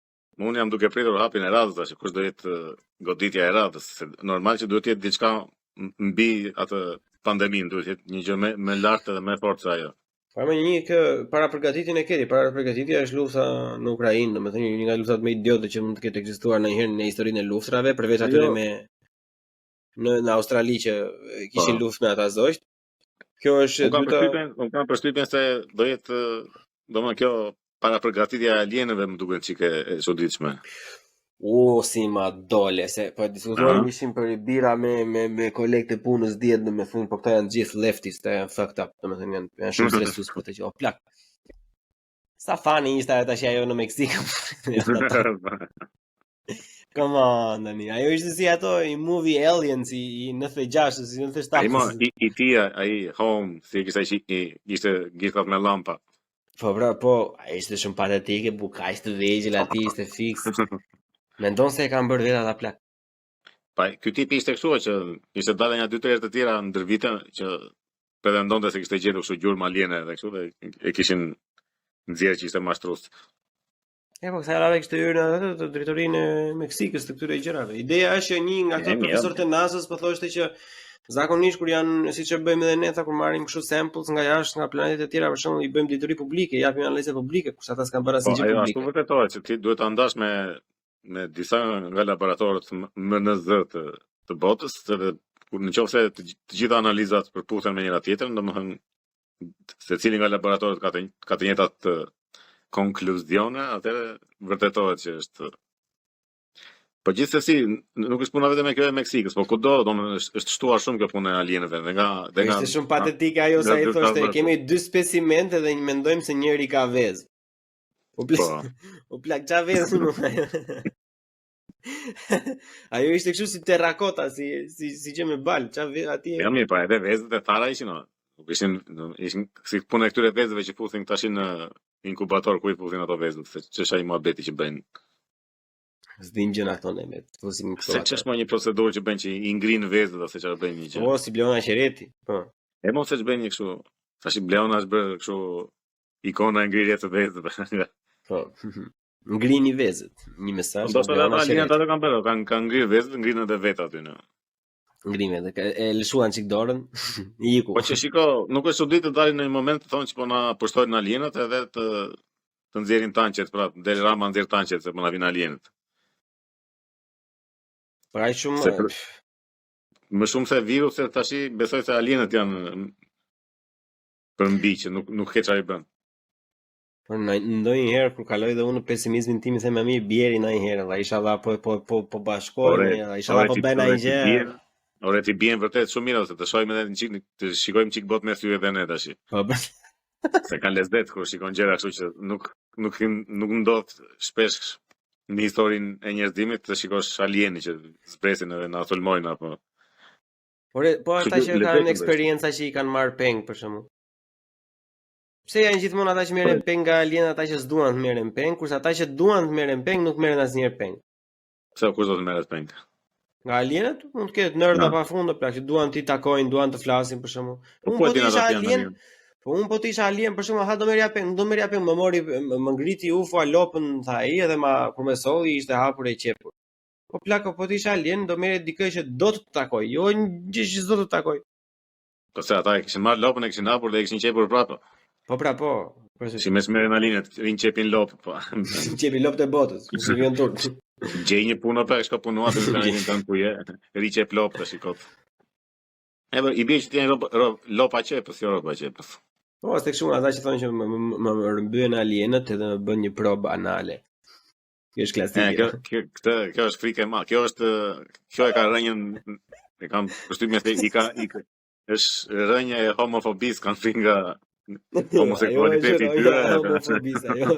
unë jam duke pritur hapin e radhës tash, kush do jetë eh, goditja e radhës, se normal që duhet të jetë diçka m- mbi atë pandeminë, duhet të jetë një gjë më më lart edhe më e fortë se ajo. Pa më një kë para përgatitjen e keti, para përgatitja është lufta në Ukrainë, domethënë një nga luftat më idiote që mund të ketë ekzistuar ndonjëherë në historinë e luftrave, përveç atyre Jo. me në në Australi që e, kishin Po. luftë me ata zogjt. Kjo është e Unë kam dyta, përshtypjen, unë kam përshtypjen se do jetë, domethënë kjo para përgatitja e alienëve më duket çik e, e çuditshme. U, si ma dole, se po e diskutuam Ëh? ishim për bira me me me kolegë të punës dihet, domethënë, po këta janë gjithë leftist, këta janë fucked up, domethënë janë janë shumë stresues për këtë gjë. O plak. Sa funny ishte ajo tash ajo në Meksikë. Come on, tani. Ajo ishte si ato i movie Aliens i, i 96 si 97. Ai mo, i, i tia, ai home, si e kishte ai që i ishte gishtat me lampa. Po bra, po, ajo ishte shumë patetike, bu kaq të vegjël aty ishte fiks. Mendon se e kanë bërë vetë ata plak. Pa, ky tip ishte kështu që ishte dalë një dy tre herë të tjera ndër vite që pretendonte se kishte gjetur kështu gjurmë aliene dhe kështu dhe e kishin nxjerrë që ishte mashtrus. E po kësaj radhe kishte hyrë në atë të drejtorinë e Meksikës të këtyre gjërave. Ideja është që një nga këto E, mirë. profesorët e NASA-s po thoshte që zakonisht kur janë siç e bëjmë edhe ne tha kur marrim kështu samples nga jashtë nga planetet e tjera për shembull i bëjmë dituri publike, i japim analiza publike, kurse ata s'kan bërë Po, asnjë gjë ajo ashtu publike. vërtetohet që ti duhet ta ndash me me disa nga laboratorët m- më në zë të të botës, edhe kur në qoftë se të, gj- të gjitha analizat përputhen me njëra tjetrën, domethënë secili nga laboratorët ka të ka të njëjtat eh, konkluzione, atëherë vërtetohet që është Po gjithsesi n- nuk është puna vetëm e kjo e Meksikës, po kudo, domethënë është, është shtuar shumë kjo punë e alienëve dhe nga dhe nga Ishte shumë patetike ajo nga sa i zyrtarët thoshte, më- kemi dy specimente dhe mendojmë se njëri ka vezë. U plak, Po. u plak qa vezë më Ajo ishte kështu si terrakota, si si si gjë me bal, qa vezë atje. Ja mirë, pa edhe vezët e thara ishin, o. Nuk ishin, do- ishin si puna e këtyre vezëve që fusin tash në inkubator ku i fusin ato vezët, se ç'është ai muhabeti që bëjnë. S'din gjën ato ne me fusim këto Se ato. ç'është më një procedurë që bëjnë që i ngrin vezët ose çfarë bëjnë një gjë. Po, si Bleona Qereti. Po. E mos se ç'bëjnë një kështu. Tash Bleona është bërë kështu ikona e ngrirjes së vezëve. Po. Ngrini vezët. Një mesazh nga Ndoshta edhe Bleona ata alienët Qereti. ato kanë bërë, kanë kanë ngrirë vezët, ngrinë edhe vetë aty në. Ngrini vezët. E e lëshuan çik dorën, i iku. Po që shiko, nuk është çudi të dalin në një moment të thonë që po na pushtojnë alienët edhe të të nxjerrin tanqet, pra del Rama nxjerr tanqet se po na vinë alienët. Por ai shumë Se për, më shumë se viruset tashi besoj se alienët janë për mbi që nuk nuk ke çfarë i bën. Por në ndonjëherë kur kaloj dhe unë në pesimizmin tim i them më mirë bjeri ndonjëherë, valla inshallah po po po po Ore, bashkohemi, valla inshallah ore po ti bëjnë ore ndonjë ti gjë. bien, ore ti bien vërtet shumë mirë ose të shohim edhe një çik të shikojmë çik botë me sy edhe ne tash. Po bën. Se ka lezet kur shikon gjëra kështu që nuk nuk nuk ndodh shpesh në historinë e njerëzimit të shikosh alieni që zbresin edhe na sulmojnë apo. Ore, po Kështu ata që që kanë lezetshëm është. eksperienca që i kanë marrë peng për shembull. Pse janë gjithmonë ata që merren peng nga alienët, ata që s'duan të merren peng, kurse ata që duan të merren peng nuk merren asnjëherë peng. Pse kush do të merret peng? Nga alienët mund të ketë nërda Na. pafund, plak që duan t'i takojnë, duan të flasin për shembull. Po Unë ku po e të din ata isha që janë alien, alien? Po unë po të isha alien për shembull, ha do merrja peng, nuk do merrja peng, më mori më, më ngriti UFO lopën tha ai edhe ma kur më solli ishte hapur e qepur. Po plako po të isha alien do merrje dikë që do të të takoj, jo një gjë që s'do të të takoj. Po se ata e kishin marrë lopën e kishin hapur dhe e kishin qepur prapë. Po pra po, për si mes merren alienët, rinë qepin lopë, po. Qepin lopët e botës, mos i vjen turp. Gjej një punë apo shko puno atë në planetin tënd ku je, ri qep lopë tash i kot. Edhe i bie që ti je rob, rob, lopa qepës, jo roba qepës. Po, është kështu ata që thonë që më, më, më, më rrëmbyen alienët edhe më bën një provë anale. Kjo është klasike. E, kjo, kjo, këtë, kjo është frikë e madhe. Kjo është kjo e ka rrënjën e kam përshtypjen se i ka i ka, është rrënja e homofobisë kanë frikë nga homoseksualiteti i tyre. Ajo homofobisë, ajo.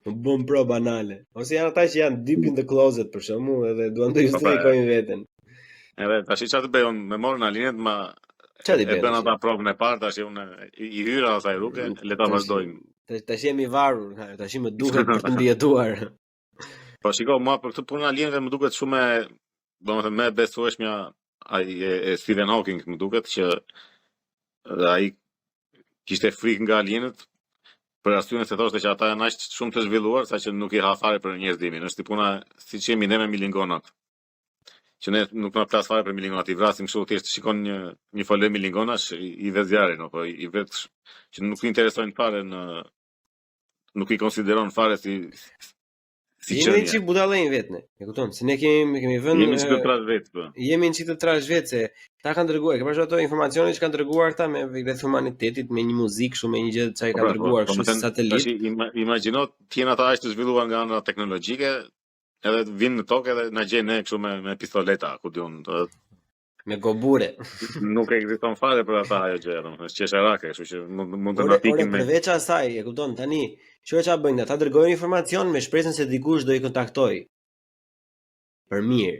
Më bën provë anale. Ose janë ata që janë deep in the closet për shembull, edhe duan të po, pra, justifikojnë veten. Edhe tash çfarë të bëj unë, më morën alienët, ma Çfarë e bën ata provën e parë tash unë i, i hyra asaj rruge, le ta vazhdojmë. Tash tash jemi varur, ha, tash më duhet për të mbijetuar. Po shiko, mua për këtë punën e alienëve më duket shumë e, domethënë më e besueshmja ai e, e Stephen Hawking më duket që dhe ai kishte frikë nga alienët për arsyen se thoshte që ata janë aq shumë të zhvilluar saqë nuk i ha fare për njerëzimin. Është si puna siç jemi ne me milingonat. Që ne nuk na plas fare për milingonat, i vrasim kështu thjesht shikon një një fole milingonash i, i vë zjarrin apo i, i vet që nuk i interesojnë fare në nuk i konsideron fare si si Jemi një çik budallenj vetë ne. E kupton? Se ne kemi kemi vënë jemi çik të trash vetë po. Jemi një çik të trash vetë se ta kanë treguar, ke parasysh ato informacione që kanë treguar këta me rreth humanitetit, me një muzikë shumë me një gjë çka i po, kanë pra, po, treguar po, kështu si satelit. Tash ima, imagjino të jenë ata aq të zhvilluar nga ana teknologjike, edhe të vinë në tokë edhe na gjejnë ne kështu me me pistoleta, ku di unë, do me gobure. nuk ekziston fare për ata ajo gjë, domethënë është qesharake, kështu që mund mund të na fikin me. Përveç asaj, e kupton tani, çfarë çfarë bëjnë ata dërgojnë informacion me shpresën se dikush do i kontaktojë. Për mirë.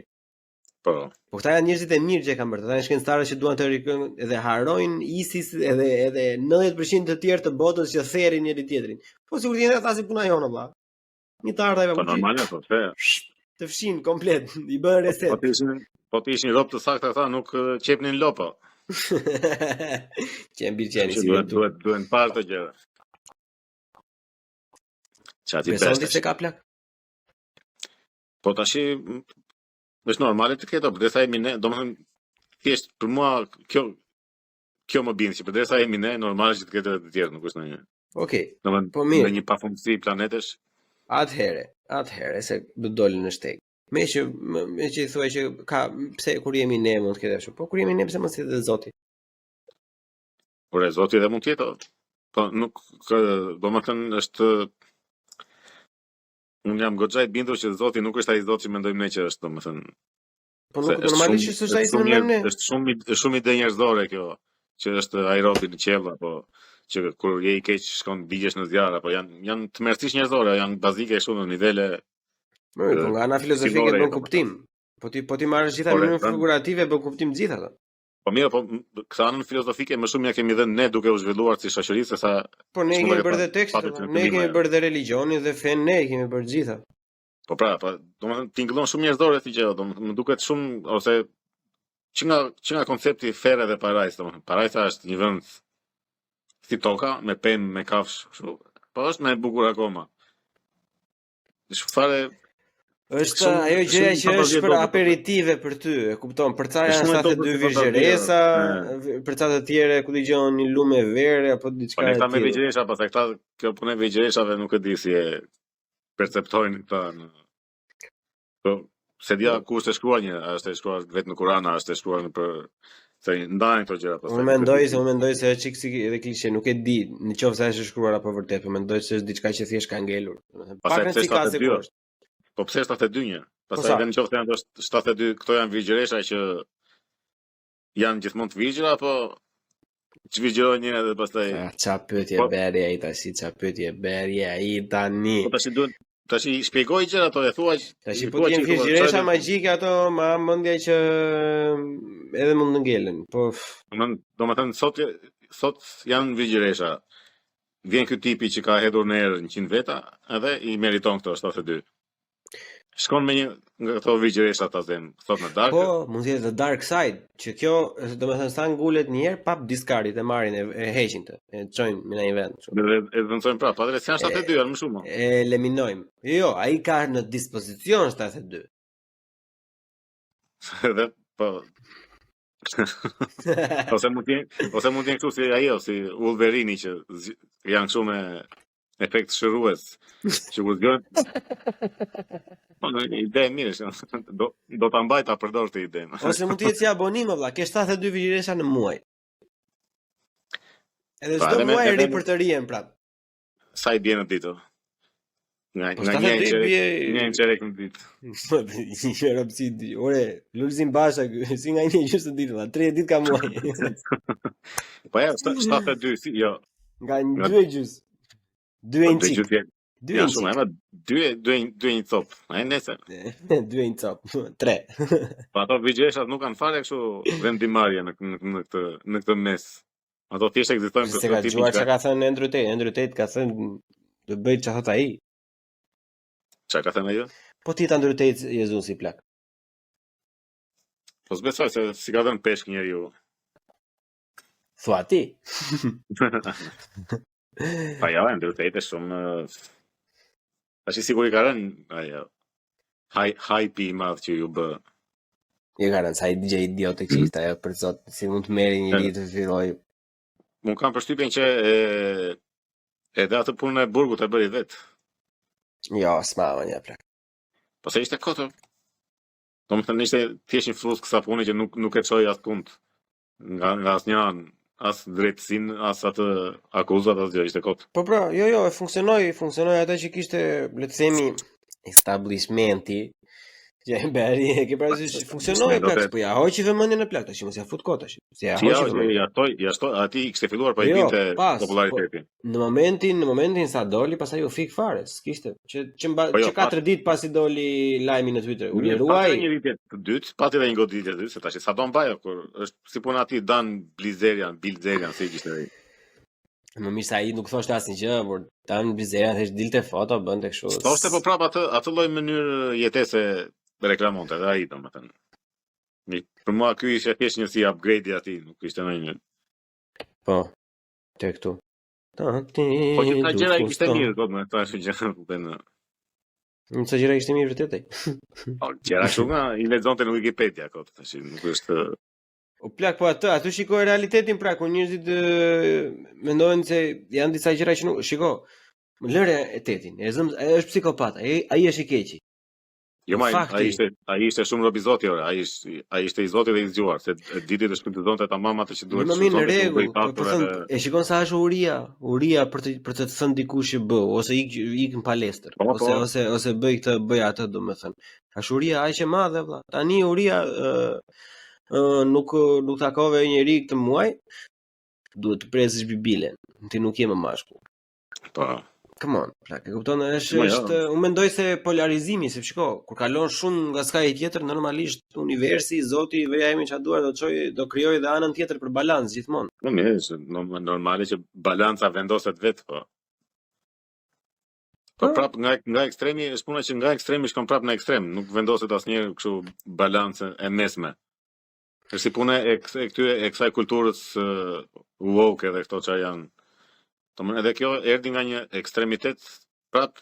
Po. Po këta janë njerëzit e mirë që e kanë bërë, ata janë shkencëtarët që duan të rikojnë edhe harrojnë ISIS edhe edhe 90% të tjerë të botës që therin njëri tjetrin. Po sikur të jenë ata si puna jonë vëlla. Një të ardha i Po normale, po pse? Të fshin komplet, i bën reset. Po të ishin, po të ishin rob të saktë ata nuk qepnin lopë. Qen bir qeni si duhet duhet duhen parë këto gjëra. Ça ti Beson ti se ka plak? Po tashi është normale të ketë, përderisa jemi ne, domethënë thjesht për mua kjo kjo më bind që përderisa jemi ne, normale që të ketë edhe të tjerë, nuk është ndonjë. Okej. Okay. Domethënë, po mirë. Në një pafundësi planetesh. Atëherë, atëherë se do dolën në shteg. Me që me, me që i thua që ka pse kur jemi ne mund të ketë ashtu. Po kur jemi ne pse mos jetë dhe Zoti? Por e Zoti edhe mund të jetë. Po nuk domethënë është Unë jam goxha i bindur që Zoti nuk është ai Zot që mendojmë ne që është, domethënë. Po nuk normalisht që s'është ai si mendojmë ne. Është shumë është shumë ide njerëzore kjo, që është ai robi në qiell apo që kur je i keq shkon digjesh në zjarr apo janë janë tmerrësisht njerëzore, janë bazike kështu në nivele Po, po nga ana filozofike bën kuptim. Po ti po ti marrësh gjitha në mënyrë figurative bën kuptim gjithë ato. Po mirë, po këtë anën filozofike më shumë ja kemi dhënë ne duke u zhvilluar si shoqëri se sa Po ne kemi bërë dhe tekstet, ne kemi bërë dhe religjionin dhe fenë, ne kemi bërë gjitha. Po pra, po, domethënë tingëllon shumë njerëzore si gjë, domethënë më duket shumë ose që nga që nga koncepti ferë dhe parajsë, domethënë parajsa është një vend si toka me pemë, me kafshë, kështu. Po është më e bukur akoma. Është fare Është shumë, ajo gjëja që është për aperitive për ty, e kupton? Për ca janë 72 virgjëresa, për ca të tjerë ku dëgjon një lume vere apo diçka po e tillë. Po ne me virgjëresha, pastaj këta kjo punë e virgjëreshave nuk e di si e perceptojnë këta në Po, s'e di ku është e shkruar një, a është e shkruar vetë në Kur'an, a është e shkruar në për se ndahen këto gjëra pastaj. Unë mendoj se unë mendoj se është çik si edhe klishe, nuk e di në qoftë se është e shkruar apo vërtet, po mendoj se është diçka që thjesht ka ngelur. Domethënë, pak rëndësi ka se ku është. Po pse 72 një? Po pastaj edhe në qoftë janë 72, këto janë virgjëresha që janë gjithmonë të virgjëra apo çvirgjërohen një edhe pastaj. Ah, ça pyetje po, bëri ai tash, ça pyetje bëri ai tani. Po tash duhet tash i shpjegoj gjërat ato e thua tash po të jenë virgjëresha magjike ato ma mendja që edhe mund të ngelen. Po domethënë sot sot janë virgjëresha. Vjen ky tipi që ka hedhur në erë 100 veta, edhe i meriton këto 72. Shkon me një nga këto virgjëresha ta zëm, sot në darkë. Po, mund të jetë the dark side, që kjo, domethënë sa ngulet një herë, pap discard-it e marrin e, e heqin të, e çojnë në një vend. Kështu. Dhe e zëvendësojnë prapë, atëherë s'janë 72, janë më shumë. E eliminojmë. Jo, jo, ai ka në dispozicion 72. Edhe po ose mund të jenë, ose mund të jenë kështu si ajo, si Wolverine që janë kështu me efekt shërues që kur zgjohen. Po, në ide e mirë, është. Do do ta mbaj ta përdor këtë ide. Ose mund të jetë si abonim o vlla, ke 72 virgjëresha në muaj. Edhe pra, çdo muaj ripërtërihen prap. Sa i bie në ditë? Nga po, nga një çerek, bie... një çerek në ditë. Një rob si di. Ore, Lulzim Basha, si nga një gjysmë ditë, vlla, 30 ditë ka muaj. Po ja, 72, si, jo. Nga një dy e gjys. Dy e po, një çik. Dy e një çik. Shumë, dy e dy e dy e një copë. Ai nesër. Dy e një copë. Tre. Po ato virgjëreshat nuk kanë fare kështu vendimmarrje në në në këtë në këtë mes. Ato thjesht ekzistojnë për këtë tipin. S'e ka çka ka thënë Andrew Tate, Andrew Tate ka thënë do bëj çfarë thotë ai. Çka ka thënë ajo? Po ti Andrew Tate Jezusi plak. Po s'besoj se s'i ka dhënë peshk njeriu. Thua ti. Pa jo, Andrew Tate është shumë Tash sigur i ka rënë ajo. Haj hype i madh që iu bë. I ka rënë sa i gjë idiote që ishte ajo për zot, si mund të merri njeri të filloj. Unë kam përshtypjen që e, edhe atë punën e burgut e bëri vet. Jo, s'ma vë një plak. Po se ishte kot. Domethënë ishte thjesht një flluskë sapuni që nuk nuk e çoi askund. Nga nga asnjë anë, as drejtësinë, as atë akuzat, asgjë, ishte kot. Po pra, jo, jo, e funksionoi, funksionoi atë që kishte, le të themi, establishmenti, që e bëri, e ke parasysh, funksionoi plak, po ja hoqi vëmendjen e plak, tash mos ja fut kot tash. Se ja hoqi vëmendjen. Ja shtoi, ja shtoi, aty i kishte filluar po i jo, binte popularitetin. Po, në momentin, në momentin sa doli, pastaj u fik fare, s'kishte. Që që mba, po jo, që katër ditë pasi doli lajmi në Twitter, u lirua ai. Pati një rritje të dytë, pati edhe një goditje të dytë, se tash sa do mbajë kur është si puna atij Dan Bilzerian, Bilzerian si kishte ai. Më mirë se ai nuk thoshte asnjë gjë, por Dan Bilzerian thjesht dilte foto, bënte kështu. Thoshte po prapë atë atë lloj mënyrë jetese reklamonte edhe ai domethënë. Mi, për mua ky ishte thjesht një si upgrade i atij, nuk ishte ndonjë. Po. Te këtu. Ta ti. Po që ca gjëra i kishte mirë, do të thotë, ashtu gjëra, po në. Në ca gjëra ishte mirë vërtet ai. Po gjëra kështu nga i lexonte në Wikipedia kot, tash nuk është O plak po atë, aty shikoj realitetin pra ku njerëzit mendojnë se janë disa gjëra që nuk shiko. Lëre e Tate-in, e zëm, ai është psikopat, ai ai është i keqi. Jo, ma, ai ishte ai ishte shumë rob i zoti, ore, ai ishte ai ishte i zoti dhe i zgjuar, se diti të shfrytëzonte tamam atë që duhet të shfrytëzonte. Në rregull, po po them, e shikon sa është uria, uria për të për të të thënë dikush që bë ose ik ik në palestër, po, ose po. ose ose bëj këtë, bëj atë, domethënë. Është uria aq e madhe vëlla. Tani uria ë ë nuk nuk takove njeri këtë muaj, duhet të presësh bibilen. Ti nuk je më mashkull. Po. Come on, plak, e kupton, është jo. është unë mendoj se polarizimi, se shiko, kur kalon shumë nga skaji tjetër, normalisht universi, Zoti, vëja emrin çfarë duash, do çoj, do krijoj dhe anën tjetër për balancë gjithmonë. Po mirë, është normale që balanca vendoset vetë, po. Po po. prap nga nga ekstremi është puna që nga ekstremi shkon prap në ekstrem, nuk vendoset asnjëherë kështu balancë e mesme. Është si puna e, e këtyre e kësaj kulturës uh, woke edhe këto çfarë janë. Domethënë edhe kjo erdhi nga një ekstremitet prap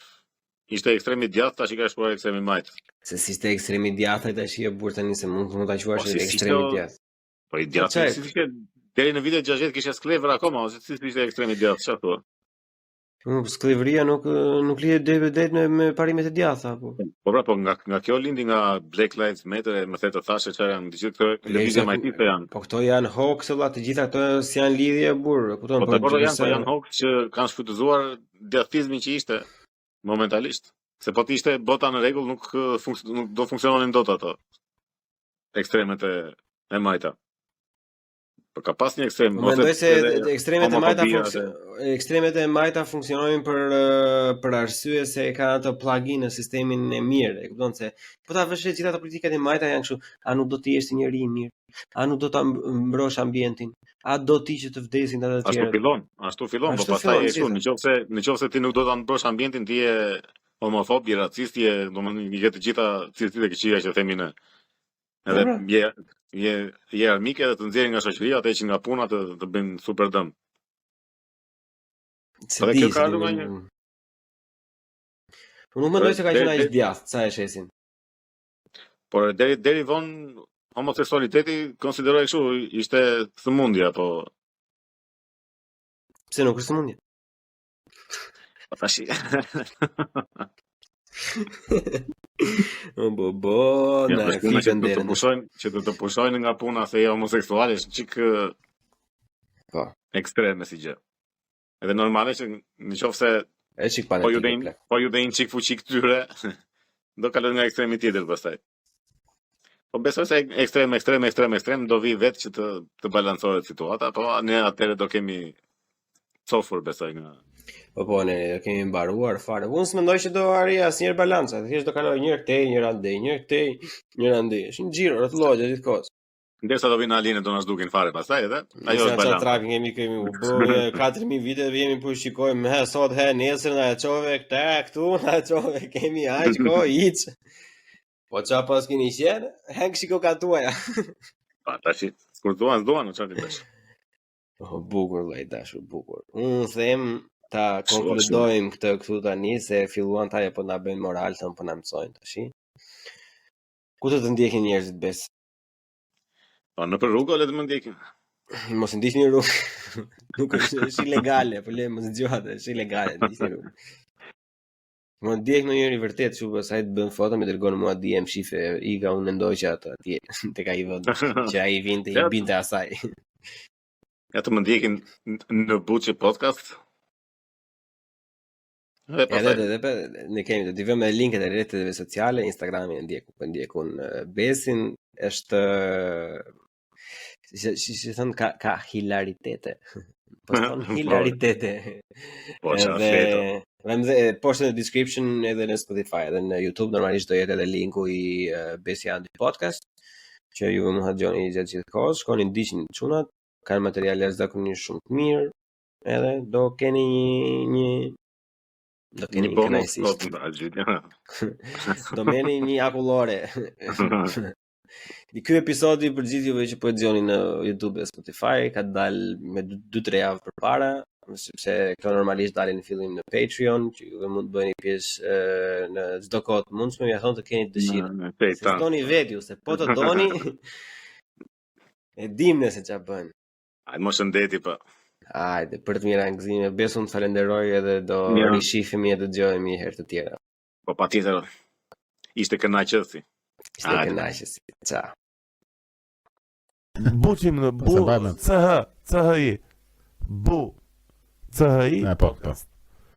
ishte ekstremi i djathtë, tash i ka shkuar ekstremi i majtë. Se si ishte ekstremi i djathtë tash jo burr tani se mund mund ta quash po, si ekstremi i djathtë. Po i djathtë si ishte deri në vitet 60 kishte skllevër akoma ose si ishte ekstremi i djathtë, çfarë thua? Po, po skllevëria nuk nuk lidhet drejtpërdrejt me me parimet e djathta apo. Po pra, po nga nga kjo lindi nga Black Lives Matter e më the të thashë çfarë janë të gjithë këto lëvizje majtiste janë. Po këto janë hoax vëlla, të gjitha këto s'janë lidhje burr, e kupton? Po, po, po janë, po janë hoax që kanë shfrytëzuar djathtizmin që ishte momentalisht. Se po të ishte bota në rregull nuk nuk do funksiononin dot ato ekstremet e e majta. Po ka pas një ekstrem, ose mendoj se ekstremet e majta ekstremet e majta funksionojnë për për arsye se e kanë atë plugin në sistemin e mirë, e kupton se po ta vësh re gjithë ato politikat e majta janë kështu, a nuk do të jesh ti njeri i mirë? A nuk do ta mbrosh ambientin? A do ti që të vdesin ata të tjerët? Ashtu fillon, ashtu fillon, po pastaj e kështu, në qoftë se në qoftë se ti nuk do ta mbrosh ambientin, ti je. homofob, je racist, je, domethënë i ke të gjitha cilësitë e këqija që themi ne. Edhe po, pra. je je je armik edhe të nxjerrin nga shoqëria, të heqin nga puna të të bëjnë super dëm. Se di, kjo ka ardhur nga një Unë nuk mendoj se ka qenë aq djathtë sa e shesin. Por deri deri vonë homoseksualiteti konsiderohej kështu, ishte sëmundje apo Pse nuk është sëmundje? Po tash. O bo bo, ja, na e fikën derën. Të pushojnë, që të të pushojnë nga puna se je homoseksual është çik po ekstreme si gjë. Edhe normale që në qoftë se është çik po ju dhejnë, po ju dhejnë çik fuqi këtyre, do kalojnë nga ekstremi tjetër pastaj. Po besoj se ekstrem, ekstrem, ekstrem, ekstrem do vi vetë që të të balancohet situata, po ne atëherë do kemi cofur besoj nga Po po, ne do kemi mbaruar fare. Unë s'mendoj që do arrijë asnjëherë balanca, thjesht do kalojë një këtej, një andej, një këtej, një andej. Është një xhiro rrotullohet gjatë gjithë kohës. Ndërsa do vinë alienët do na zhdukin fare pastaj edhe. Ajo është balanca. Trakin kemi kemi u bë 4000 vite dhe jemi po shikojmë he sot he nesër na e çove këtë këtu na e çove kemi aq kohë hiç. Po ça pas keni qenë? Henk shiko ka tuaja. Pa tash kur duan duan çfarë të bësh. Oh, bukur vëlla i dashur, bukur. Unë them ta konkludojmë këtë këtu tani se filluan ta po na bëjnë moral, thonë po na mësojnë tash. Ku të të ndjekin njerëzit bes? Po nëpër rrugë le të më ndjekin. Mos i ndiqni rrugë. Nuk është është ilegale, po le mos dëgjohet, është ilegale, ndiqni rrugë. Më ndjek ndonjëri vërtet kështu pastaj të bën foto, më dërgon mua DM shife, Iga unë mendoj që atë atje tek ai vend që ai vinte i binte asaj. Ja të më ndjekin në Buçi Podcast. Edhe pastaj. Edhe edhe ne kemi do t'i vëmë edhe linket e rrjeteve sociale, Instagramin e ndjek, po ndjekun Besin është si si si thon ka ka hilaritete. Po thon po. hilaritete. Po çfarë fleto. Vëmë dhe poshtë në description edhe në Spotify edhe në YouTube normalisht do jetë edhe linku i Besi Andi Podcast që ju mund ta dëgjoni gjatë gjithë kohës, shkoni ndiqni çunat, kanë material jashtëzakonisht shumë të mirë, Edhe do keni një një do keni një bonus sot do merrni një akullore. Ky episodi për gjithë juve që po e dëgjoni në YouTube dhe Spotify ka dalë me 2-3 javë përpara, sepse këto normalisht dalin në fillim në Patreon, që juve mund të bëheni pjesë në çdo kohë të mundshme, mjafton të keni dëshirë. Se doni vetë ju, se po të doni e dim ne se çfarë bën. Hajde mo shëndeti po. Hajde, për të mira gëzime, Bes unë të falenderoj edhe do Mira. rishifemi e dëgjohemi herë të tjera. Po patjetër. Ishte kënaqësi. Ishte kënaqësi. Ciao. Buçim në bu C H C H I Bu C H I Po, po.